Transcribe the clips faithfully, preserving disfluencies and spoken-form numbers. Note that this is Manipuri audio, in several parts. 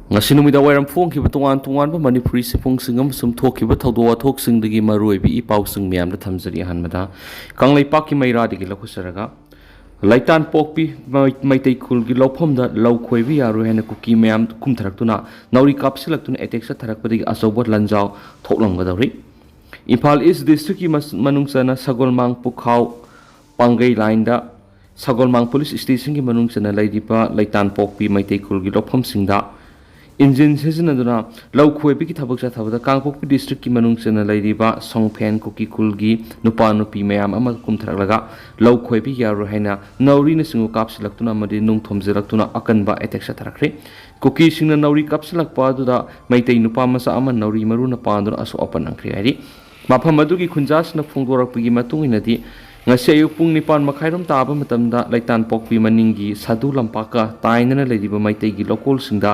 ꯉꯁꯤ ꯅꯨꯃꯤꯗꯥꯡ ꯋꯥꯏꯔꯝ ꯐꯣꯡꯈꯤꯕ ꯇꯣꯉꯥꯟ ꯇꯣꯉꯥꯟꯕ ꯃꯅꯤꯄꯨꯔꯤ ꯆꯦꯐꯣꯡꯁꯤꯡ ꯑꯃꯁꯨꯡ ꯊꯣꯛꯈꯤꯕ ꯊꯧꯗꯣꯛ ꯋꯥꯊꯣꯛꯁꯤꯡꯗꯒꯤ ꯃꯔꯨꯑꯣꯏꯕ ꯏ ꯄꯥꯎꯁꯤꯡ ꯃꯌꯥꯝꯗ ꯊꯝꯖꯔꯤ꯫ ꯑꯍꯥꯟꯕꯗ ꯀꯪꯂꯩꯄꯥꯛꯀꯤ ꯃꯩꯔꯥꯗꯒꯤ ꯂꯧꯈꯠꯆꯔꯒ, ꯂꯩꯇꯥꯟ ꯄꯣꯛꯄꯤ ꯃꯩ-, ꯃꯩꯇꯩ ꯈꯨꯜꯒꯤ ꯂꯧꯐꯝꯗ ꯂꯧ ꯈꯣꯏꯕ ꯌꯥꯔꯣꯏ ꯍꯥꯏꯅ ꯀꯨꯀꯤ ꯃꯌꯥꯝ ꯀꯨꯝꯊꯔꯛꯇꯨꯅ ꯅꯥꯎꯔꯤ ꯀꯥꯞꯁꯤꯜꯂꯛꯇꯨꯅ ꯑꯦꯇꯦꯛ ꯆꯠꯊꯔꯛꯄꯗꯒꯤ ꯑꯆꯧꯕ ꯂꯥꯟꯖꯥꯎ ꯊꯣꯛꯂꯝꯒꯗꯧꯔꯤ꯫ ꯏꯝꯐꯥꯜ ꯏꯁ ꯗꯤꯁꯇ꯭ꯔꯤꯛꯀꯤ ꯃꯅꯨꯡ ꯆꯟꯅ ꯁꯒꯣꯜꯃꯥꯡ ꯄꯨꯈꯥꯎ ꯄꯥꯡꯒꯩ ꯂꯥꯏꯟꯗ ꯁꯒꯣꯜꯃꯥꯡ ꯄꯨꯂꯤꯁ ꯁ꯭ꯇꯦꯁꯟꯒꯤ ꯃꯅꯨꯡ ꯆꯟꯅ ꯂꯩꯔꯤꯕ ꯂꯩꯇꯥꯟ ꯄꯣꯛꯄꯤ ꯃꯩꯇꯩ ꯈꯨꯜꯒꯤ ꯂꯧꯐꯝꯁꯤꯡꯗ ꯏꯟꯖꯤꯟ ꯁꯤꯖꯤꯟꯅꯗꯨꯅ ꯂꯧ ꯈꯣꯏꯕꯒꯤ ꯊꯕꯛ ꯆꯠꯊꯕꯗ ꯀꯥꯡꯄꯣꯛꯄꯤ ꯗꯤꯁꯇ꯭ꯔꯤꯛꯀꯤ ꯃꯅꯨꯡ ꯆꯟꯅ ꯂꯩꯔꯤꯕ ꯁꯣꯡꯐꯦꯟ ꯀꯨꯀꯤ ꯈꯨꯜꯒꯤ ꯅꯨꯄꯥ ꯅꯨꯄꯤ ꯃꯌꯥꯝ ꯑꯃ ꯀꯨꯝꯊꯔꯛꯂꯒ ꯂꯧ ꯈꯣꯏꯕ ꯌꯥꯔꯣꯏ ꯍꯥꯏꯅ ꯅꯥꯎꯔꯤꯅꯆꯤꯡꯕ ꯀꯥꯞꯁꯤꯜꯂꯛꯇꯨꯅ ꯑꯃꯗꯤ ꯅꯨꯡ ꯊꯣꯝꯖꯤꯜꯂꯛꯇꯨꯅ ꯑꯀꯟꯕ ꯑꯦꯇꯦꯛ ꯆꯠꯊꯔꯛꯈ꯭ꯔꯦ꯫ ꯀꯨꯀꯤꯁꯤꯡꯅ ꯅꯥꯎꯔꯤ ꯀꯥꯞꯁꯤꯜꯂꯛꯄ ꯑꯗꯨꯗ ꯃꯩꯇꯩ ꯅꯨꯄꯥ ꯃꯆꯥ ꯑꯃ ꯅꯥꯎꯔꯤ ꯃꯔꯨꯅ ꯄꯥꯟꯗꯨꯅ ꯑꯁꯣꯛ ꯑꯄꯟ ꯅꯪꯈ꯭ꯔꯦ ꯍꯥꯏꯔꯤ꯫ ꯃꯐꯝ ꯑꯗꯨꯒꯤ ꯈꯨꯟꯖꯥꯁꯤꯡꯅ ꯐꯣꯡꯗꯣꯔꯛꯄꯒꯤ ꯃꯇꯨꯡ ꯏꯟꯅꯗꯤ, ꯉꯁꯤ ꯑꯌꯨꯛ ꯄꯨꯡ ꯅꯤꯄꯥꯟ ꯃꯈꯥꯏꯔꯣꯝ ꯇꯥꯕ ꯃꯇꯝꯗ ꯂꯩꯇꯥꯟ ꯄꯣꯛꯄꯤ ꯃꯅꯤꯡꯒꯤ ꯁꯥꯗꯨ ꯂꯝꯄꯥꯛꯀ ꯇꯥꯏꯅꯅ ꯂꯩꯔꯤꯕ ꯃꯩꯇꯩꯒꯤ ꯂꯧꯀꯣꯜꯁꯤꯡꯗ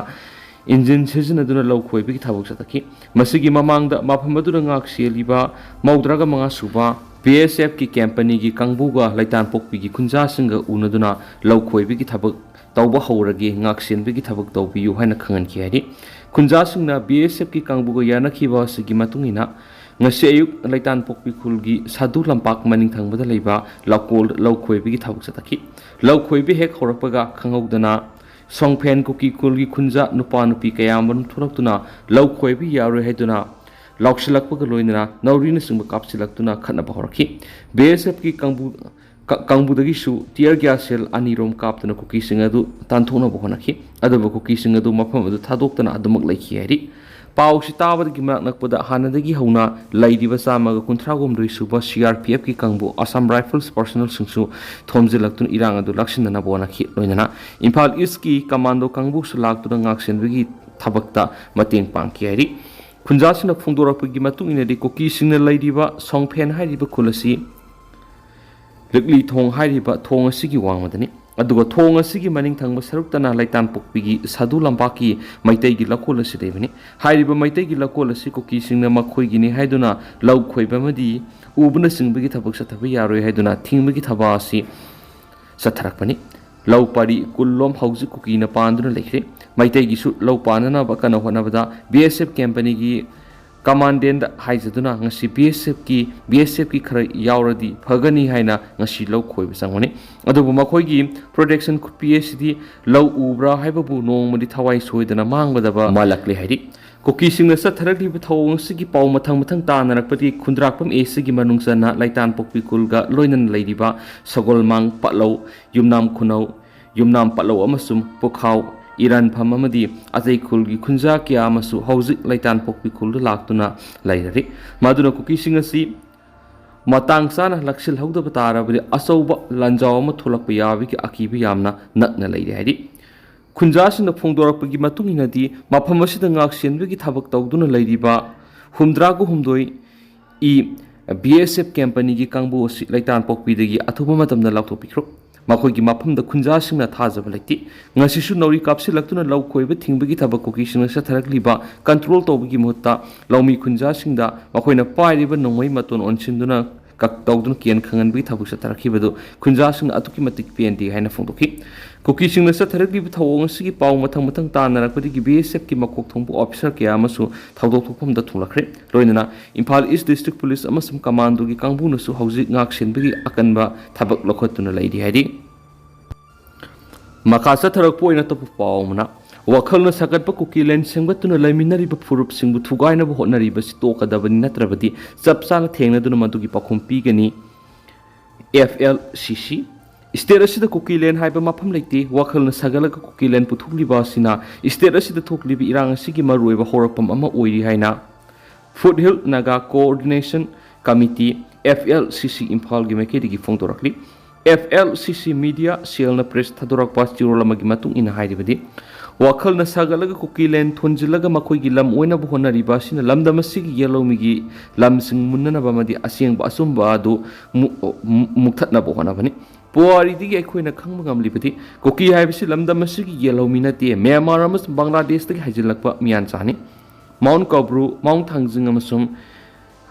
ꯏꯟꯖꯤꯟ ꯁꯤꯖꯤꯟꯅꯗꯨꯅ ꯂꯧ ꯈꯣꯏꯕꯒꯤ ꯊꯕꯛ ꯆꯠꯊꯈꯤ꯫ ꯃꯁꯤꯒꯤ ꯃꯃꯥꯡꯗ ꯃꯐꯝ ꯑꯗꯨꯗ ꯉꯥꯛ ꯁꯦꯜꯂꯤꯕ ꯃꯧꯗ꯭ꯔꯥꯒ ꯃꯉꯥ ꯁꯨꯕ ꯕꯤ ꯑꯦꯁ ꯑꯦꯐꯀꯤ ꯀꯦꯝꯄꯅꯤꯒꯤ ꯀꯥꯡꯕꯨꯒ ꯂꯩꯇꯥꯟ ꯄꯣꯛꯄꯤꯒꯤ ꯈꯨꯟꯖꯥꯁꯤꯡꯒ ꯎꯅꯗꯨꯅ ꯂꯧ ꯈꯣꯏꯕꯒꯤ ꯊꯕꯛ ꯇꯧꯕ ꯍꯧꯔꯒꯦ, ꯉꯥꯛ ꯁꯦꯟꯕꯒꯤ ꯊꯕꯛ ꯇꯧꯕꯤꯌꯨ ꯍꯥꯏꯅ ꯈꯪꯍꯟꯈꯤ ꯍꯥꯏꯔꯤ꯫ ꯈꯨꯟꯖꯥꯁꯤꯡꯅ ꯕꯤ ꯑꯦꯁ ꯑꯦꯐꯀꯤ ꯀꯥꯡꯕꯨꯒ ꯌꯥꯅꯈꯤꯕ ꯑꯁꯤꯒꯤ ꯃꯇꯨꯡ ꯏꯟꯅ ꯉꯁꯤ ꯑꯌꯨꯛ ꯂꯩꯇꯥꯟ ꯄꯣꯛꯄꯤ ꯈꯨꯜꯒꯤ ꯁꯥꯗꯨ ꯂꯝꯄꯥꯛ ꯃꯅꯤꯡ ꯊꯪꯕꯗ ꯂꯩꯕ ꯂꯧꯀꯣꯜ ꯂꯧ ꯈꯣꯏꯕꯒꯤ ꯊꯕꯛ ꯆꯠꯊꯈꯤ꯫ ꯂꯧ ꯈꯣꯏꯕ ꯍꯦꯛ ꯍꯧꯔꯛꯄꯒ ꯈꯪꯍꯧꯗꯅ ꯁꯣꯡꯐꯦꯟ ꯀꯨꯀꯤ ꯈꯨꯜꯒꯤ ꯈꯨꯟꯖꯥ ꯅꯨꯄꯥ ꯅꯨꯄꯤ ꯀꯌꯥ ꯑꯃꯔꯣꯝ ꯊꯣꯛꯂꯛꯇꯨꯅ ꯂꯧ ꯈꯣꯏꯕ ꯌꯥꯔꯣꯏ ꯍꯥꯏꯗꯨꯅ ꯂꯥꯎꯁꯤꯜꯂꯛꯄꯒ ꯂꯣꯏꯅꯅ ꯅꯥꯎꯔꯤꯅꯆꯤꯡꯕ ꯀꯥꯞꯁꯤꯜꯂꯛꯇꯨꯅ ꯈꯠꯅꯕ ꯍꯧꯔꯛꯈꯤ꯫ ꯕꯤ ꯑꯦꯁ ꯑꯦꯐꯀꯤ ꯀꯥꯡꯕꯨ ꯀ-, ꯀꯥꯡꯕꯨꯗꯒꯤꯁꯨ tear gas shell ꯑꯅꯤꯔꯣꯝ ꯀꯥꯞꯇꯨꯅ ꯀꯨꯀꯤꯁꯤꯡ ꯑꯗꯨ ꯇꯥꯟꯊꯣꯛꯅꯕ ꯍꯣꯠꯅꯈꯤ꯫ ꯑꯗꯨꯕꯨ ꯀꯨꯀꯤꯁꯤꯡ ꯑꯗꯨ ꯃꯐꯝ ꯑꯗꯨ ꯊꯥꯗꯣꯛꯇꯅ ꯑꯗꯨꯃꯛ ꯂꯩꯈꯤ ꯍꯥꯏꯔꯤ꯫ ꯄꯥꯎꯁꯤ ꯇꯥꯕꯗꯒꯤ ꯃꯅꯥꯛ ꯅꯛꯄꯗ ꯍꯥꯟꯅꯗꯒꯤ ꯍꯧꯅ ꯂꯩꯔꯤꯕ ꯆꯥꯝꯃꯒ ꯀꯨꯟꯊ꯭ꯔꯥ ꯍꯨꯝꯗꯣꯏ ꯁꯨꯕ ꯁꯤ ꯑꯥꯔ ꯄꯤ ꯑꯦꯐꯀꯤ ꯀꯥꯡꯕꯨ, Assam Rifles personnelꯁꯤꯡꯁꯨ ꯊꯣꯝꯖꯤꯜꯂꯛꯇꯨꯅ ꯏꯔꯥꯡ ꯑꯗꯨ ꯂꯥꯛꯁꯤꯟꯅꯅꯕ ꯍꯣꯠꯅꯈꯤ꯫ ꯂꯣꯏꯅꯅ ꯏꯝꯐꯥꯜ ꯏꯁꯀꯤ ꯀꯃꯥꯟꯗꯣ ꯀꯥꯡꯕꯨꯁꯨ ꯂꯥꯛꯇꯨꯅ ꯉꯥꯛꯁꯦꯟꯕꯒꯤ ꯊꯕꯛꯇ ꯃꯇꯦꯡ ꯄꯥꯡꯈꯤ ꯍꯥꯏꯔꯤ꯫ ꯈꯨꯟꯖꯥꯁꯤꯡꯅ ꯐꯣꯡꯗꯣꯔꯛꯄꯒꯤ ꯃꯇꯨꯡ ꯏꯟꯅꯗꯤ, ꯀꯨꯀꯤꯁꯤꯡꯅ ꯂꯩꯔꯤꯕ ꯁꯣꯡꯐꯦꯟ ꯍꯥꯏꯔꯤꯕ ꯈꯨꯜ ꯑꯁꯤ ꯂꯤꯛꯂꯤ ꯊꯣꯡ ꯍꯥꯏꯔꯤꯕ ꯊꯣꯡ ꯑꯁꯤꯒꯤ ꯋꯥꯡꯃꯗꯅꯤ꯫ ꯑꯗꯨꯒ ꯊꯣꯡ ꯑꯁꯤꯒꯤ ꯃꯅꯤꯡ ꯊꯪꯕ ꯁꯔꯨꯛꯇꯅ ꯂꯩꯇꯥꯟꯄꯣꯛꯄꯤꯒꯤ ꯁꯥꯗꯨ ꯂꯝꯄꯥꯛꯀꯤ ꯃꯩꯇꯩꯒꯤ ꯂꯧꯀꯣꯜ ꯑꯁꯤ ꯂꯩꯕꯅꯤ꯫ ꯍꯥꯏꯔꯤꯕ ꯃꯩꯇꯩꯒꯤ ꯂꯧꯀꯣꯜ ꯑꯁꯤ ꯀꯨꯀꯤꯁꯤꯡꯅ ꯃꯈꯣꯏꯒꯤꯅꯤ ꯍꯥꯏꯗꯨꯅ ꯂꯧ ꯈꯣꯏꯕ ꯑꯃꯗꯤ ꯎꯕꯅꯆꯤꯡꯕꯒꯤ ꯊꯕꯛ ꯆꯠꯊꯕ ꯌꯥꯔꯣꯏ ꯍꯥꯏꯗꯨꯅ ꯊꯤꯡꯕꯒꯤ ꯊꯕꯛ ꯑꯁꯤ ꯆꯠꯊꯔꯛꯄꯅꯤ꯫ ꯂꯧ ꯄꯔꯤ ꯀꯨꯟ ꯂꯣꯝ ꯍꯧꯖꯤꯛ ꯀꯨꯀꯤꯅ ꯄꯥꯟꯗꯨꯅ ꯂꯩꯈ꯭ꯔꯦ꯫ ꯃꯩꯇꯩꯒꯤꯁꯨ ꯂꯧ ꯄꯥꯟꯅꯅꯕ ꯀꯟꯅ ꯍꯣꯠꯅꯕꯗ ꯕꯤ ꯑꯦꯁ ꯑꯦꯐ ꯀꯦꯝꯄꯅꯤꯒꯤ ꯀꯃꯥꯟꯗꯦꯟꯗ ꯍꯥꯏꯖꯗꯨꯅ ꯉꯁꯤ ꯕꯤ ꯑꯦꯁ ꯑꯦꯐꯀꯤ, ꯕꯤ ꯑꯦꯁ ꯑꯦꯐꯀꯤ ꯈꯔ ꯌꯥꯎꯔꯗꯤ ꯐꯒꯅꯤ ꯍꯥꯏꯅ ꯉꯁꯤ ꯂꯧ ꯈꯣꯏꯕ ꯆꯪꯕꯅꯤ꯫ ꯑꯗꯨꯕꯨ ꯃꯈꯣꯏꯒꯤ ꯄ꯭ꯔꯣꯇꯦꯛꯁꯟ ꯈꯨꯠꯄꯤ ꯑꯁꯤꯗꯤ ꯂꯧ ꯎꯕ꯭ꯔꯥ ꯍꯥꯏꯕꯕꯨ ꯅꯣꯡꯃꯗꯤ ꯊꯋꯥꯏ ꯁꯣꯏꯗꯅ ꯃꯥꯡꯒꯗꯕ ꯃꯥꯜꯂꯛꯂꯦ ꯍꯥꯏꯔꯤ꯫ ꯀꯨꯀꯤꯁꯤꯡꯅ ꯆꯠꯊꯔꯛꯂꯤꯕ ꯊꯧꯑꯣꯡ ꯑꯁꯤꯒꯤ ꯄꯥꯎ ꯃꯊꯪ ꯃꯊꯪ ꯇꯥꯅꯔꯛꯄꯗꯤ ꯈꯨꯟꯗ꯭ꯔꯥꯛꯄꯝ ꯑꯦ ꯁꯤꯒꯤ ꯃꯅꯨꯡ ꯆꯟꯅ ꯂꯩꯇꯥꯟꯄꯣꯛꯄꯤ ꯈꯨꯜꯒ ꯂꯣꯏꯅꯅ ꯂꯩꯔꯤꯕ ꯁꯒꯣꯜꯃꯥꯡ ꯄꯠꯂꯧ, ꯌꯨꯝꯅꯥꯝ ꯈꯨꯅꯧ, ꯌꯨꯝꯅꯥꯝ ꯄꯠꯂꯧ ꯑꯃꯁꯨꯡ ꯄꯨꯈꯥꯎ, ꯏꯔꯥꯟꯐꯝ ꯑꯃꯗꯤ ꯑꯇꯩ ꯈꯨꯜꯒꯤ ꯈꯨꯟꯖꯥ ꯀꯌꯥ ꯑꯃꯁꯨ ꯍꯧꯖꯤꯛ ꯂꯩꯇꯥꯟꯄꯣꯛꯄꯤ ꯈꯨꯜꯗ ꯂꯥꯛꯇꯨꯅ ꯂꯩꯔꯔꯤ꯫ ꯃꯗꯨꯅ ꯀꯨꯀꯤꯁꯤꯡ ꯑꯁꯤ ꯃꯇꯥꯡ ꯆꯥꯅ ꯂꯥꯛꯁꯤꯜꯍꯧꯗꯕ ꯇꯥꯔꯕꯗꯤ ꯑꯆꯧꯕ ꯂꯥꯟꯖꯥꯎ ꯑꯃ ꯊꯣꯛꯂꯛꯄ ꯌꯥꯕꯒꯤ ꯑꯀꯤꯕ ꯌꯥꯝꯅ ꯅꯛꯅ ꯂꯩꯔꯦ ꯍꯥꯏꯔꯤ꯫ ꯈꯨꯟꯖꯥꯁꯤꯡꯅ ꯐꯣꯡꯗꯣꯔꯛꯄꯒꯤ ꯃꯇꯨꯡ ꯏꯟꯅꯗꯤ ꯃꯐꯝ ꯑꯁꯤꯗ ꯉꯥꯛ ꯁꯦꯟꯕꯒꯤ ꯊꯕꯛ ꯇꯧꯗꯨꯅ ꯂꯩꯔꯤꯕ ꯍꯨꯝꯗ꯭ꯔꯥꯒ ꯍꯨꯝꯗꯣꯏ ꯏ ꯕꯤ ꯑꯦꯁ ꯑꯦꯐ ꯀꯦꯝꯄꯅꯤꯒꯤ ꯀꯥꯡꯕꯨ ꯑꯁꯤ ꯂꯩꯇꯥꯟ ꯄꯣꯛꯄꯤꯗꯒꯤ ꯑꯊꯨꯕ ꯃꯇꯝꯗ ꯂꯥꯎꯊꯣꯛꯄꯤꯈ꯭ꯔꯣ꯫ ꯃꯈꯣꯏꯒꯤ ꯃꯐꯝꯗ ꯈꯨꯟꯖꯥꯁꯤꯡꯅ ꯊꯥꯖꯕ ꯂꯩꯇꯦ꯫ ꯉꯁꯤꯁꯨ ꯅꯧꯔꯤ ꯀꯥꯞꯁꯤꯜꯂꯛꯇꯨꯅ ꯂꯧ ꯈꯣꯏꯕ ꯊꯤꯡꯕꯒꯤ ꯊꯕꯛ ꯀꯨꯀꯤꯁꯤꯡꯅ ꯆꯠꯊꯔꯛꯂꯤꯕ ꯀꯟꯇ꯭ꯔꯣꯜ ꯇꯧꯕꯒꯤ ꯃꯍꯨꯠꯇ ꯂꯧꯃꯤ ꯈꯨꯟꯖꯥꯁꯤꯡꯗ ꯃꯈꯣꯏꯅ ꯄꯥꯏꯔꯤꯕ ꯅꯣꯡꯃꯩ ꯃꯇꯣꯟ ꯑꯣꯟꯁꯤꯟꯗꯨꯅ ꯀꯛ ꯇꯧꯗꯨꯅ ꯀꯦꯟ ꯈꯪꯍꯟꯕꯒꯤ ꯊꯕꯛ ꯆꯠꯊꯔꯛꯈꯤꯕꯗꯨ ꯈꯨꯟꯖꯥꯁꯤꯡꯅ ꯑꯗꯨꯛꯀꯤ ꯃꯇꯤꯛ ꯄꯦꯟꯗꯦ ꯍꯥꯏꯅ ꯐꯣꯡꯗꯣꯛꯈꯤ꯫ ꯀꯨꯀꯤꯁꯤꯡꯅ ꯆꯠꯊꯔꯛꯂꯤꯕ ꯊꯧꯑꯣꯡ ꯑꯁꯤꯒꯤ ꯄꯥꯎ ꯃꯊꯪ ꯃꯊꯪ ꯇꯥꯅꯔꯛꯄꯗꯒꯤ ꯕꯤ ꯑꯦꯁ ꯑꯦꯐꯀꯤ ꯃꯀꯣꯛ ꯊꯣꯡꯕ ꯑꯣꯐꯤꯁꯥꯔ ꯀꯌꯥ ꯑꯃꯁꯨ ꯊꯧꯗꯣꯛ ꯊꯣꯛꯐꯝꯗ ꯊꯨꯡꯂꯈ꯭ꯔꯦ꯫ ꯂꯣꯏꯅꯅ ꯏꯝꯐꯥꯜ ꯏꯁ ꯗꯤꯁꯇ꯭ꯔꯤꯛ ꯄꯨꯂꯤꯁ ꯑꯃꯁꯨꯡ ꯀꯃꯥꯟꯗꯣꯒꯤ ꯀꯥꯡꯕꯨꯅꯁꯨ ꯍꯧꯖꯤꯛ ꯉꯥꯛ ꯁꯦꯟꯕꯒꯤ ꯑꯀꯟꯕ ꯊꯕꯛ ꯂꯧꯈꯠꯇꯨꯅ ꯂꯩꯔꯤ ꯍꯥꯏꯔꯤ꯫ ꯃꯈꯥ ꯆꯠꯊꯔꯛꯄ ꯑꯣꯏꯅ ꯑꯇꯣꯞꯄ ꯄꯥꯎ ꯑꯃꯅ, ꯋꯥꯈꯜꯅ ꯁꯥꯒꯠꯄ ꯀꯨꯀꯤꯂꯦꯟ ꯁꯦꯝꯒꯠꯇꯨꯅ ꯂꯩꯃꯤꯟꯅꯔꯤꯕ ꯐꯨꯔꯨꯞꯁꯤꯡꯕꯨ ꯊꯨꯒꯥꯏꯅꯕ ꯍꯣꯠꯅꯔꯤꯕꯁꯤ ꯇꯣꯛꯀꯗꯕꯅꯤ, ꯅꯠꯇ꯭ꯔꯕꯗꯤ ꯆꯞ ꯆꯥꯅ ꯊꯦꯡꯅꯗꯨꯅ ꯃꯗꯨꯒꯤ ꯄꯥꯎꯈꯨꯝ ꯄꯤꯒꯅꯤ꯫ ꯑꯦꯐ ꯑꯦꯜ ꯁꯤ ꯁꯤ꯫ ꯁ꯭ꯇꯦꯠ ꯑꯁꯤꯗ ꯀꯨꯀꯤꯂꯦꯟ ꯍꯥꯏꯕ ꯃꯐꯝ ꯂꯩꯇꯦ꯫ ꯋꯥꯈꯜꯅ ꯁꯥꯒꯠꯂꯒ ꯀꯨꯀꯤꯂꯦꯟ ꯄꯨꯊꯣꯛꯂꯤꯕ ꯑꯁꯤꯅ ꯁ꯭ꯇꯦꯠ ꯑꯁꯤꯗ ꯊꯣꯛꯂꯤꯕ ꯏꯔꯥꯡ ꯑꯁꯤꯒꯤ ꯃꯔꯨꯑꯣꯏꯕ ꯍꯧꯔꯛꯐꯝ ꯑꯃ ꯑꯣꯏꯔꯤ ꯍꯥꯏꯅ foot hill Naga coordination committee, F L C C, ꯏꯝꯐꯥꯜꯒꯤ ꯃꯥꯏꯀꯩꯗꯒꯤ ꯐꯣꯡꯗꯣꯔꯛꯂꯤ꯫ ꯑꯦꯐ ꯑꯦꯜ ꯁꯤ ꯁꯤ ꯃꯤꯗꯤꯌꯥ ꯁꯦꯜꯅ ꯄ꯭ꯔꯦꯁ ꯊꯥꯗꯣꯔꯛꯄ ꯆꯦꯔꯣꯜ ꯑꯃꯒꯤ ꯃꯇꯨꯡ ꯏꯟꯅ ꯍꯥꯏꯔꯤꯕꯗꯤ, ꯋꯥꯈꯜꯅ ꯁꯥꯒꯠꯂꯒ ꯀꯨꯀꯤꯂꯦꯟ ꯊꯣꯟꯖꯤꯜꯂꯒ ꯃꯈꯣꯏꯒꯤ ꯂꯝ ꯑꯣꯏꯅꯕ ꯍꯣꯠꯅꯔꯤꯕ ꯑꯁꯤꯅ ꯂꯝꯗꯝ ꯑꯁꯤꯒꯤ ꯌꯦꯜꯍꯧꯃꯤꯒꯤ ꯂꯝꯁꯤꯡ ꯃꯨꯟꯅꯅꯕ ꯑꯃꯗꯤ ꯑꯁꯦꯡꯕ ꯑꯆꯨꯝꯕ ꯑꯗꯨ ꯃꯨ-, ꯃꯨ-, ꯃꯨꯛꯊꯠꯅꯕ ꯍꯣꯠꯅꯕꯅꯤ꯫ ꯄꯨꯋꯥꯔꯤꯗꯒꯤ ꯑꯩꯈꯣꯏꯅ ꯈꯪꯕ ꯉꯝꯂꯤꯕꯗꯤ ꯀꯨꯀꯤ ꯍꯥꯏꯕꯁꯤ ꯂꯝꯗꯝ ꯑꯁꯤꯒꯤ ꯌꯦꯜꯍꯧꯃꯤ ꯅꯠꯇꯦ, ꯃ꯭ꯌꯥꯟꯃꯥꯔ ꯑꯃꯁꯨꯡ ꯕꯪꯒ꯭ꯂꯥꯗꯦꯁꯇꯒꯤ ꯍꯩꯖꯤꯜꯂꯛꯄ ꯃꯤꯌꯥꯟꯆꯥꯅꯤ꯫ ꯃꯥꯎꯟ ꯀꯧꯕ꯭ꯔꯨ, ꯃꯥꯎꯟ ꯊꯥꯡꯖꯤꯡ ꯑꯃꯁꯨꯡ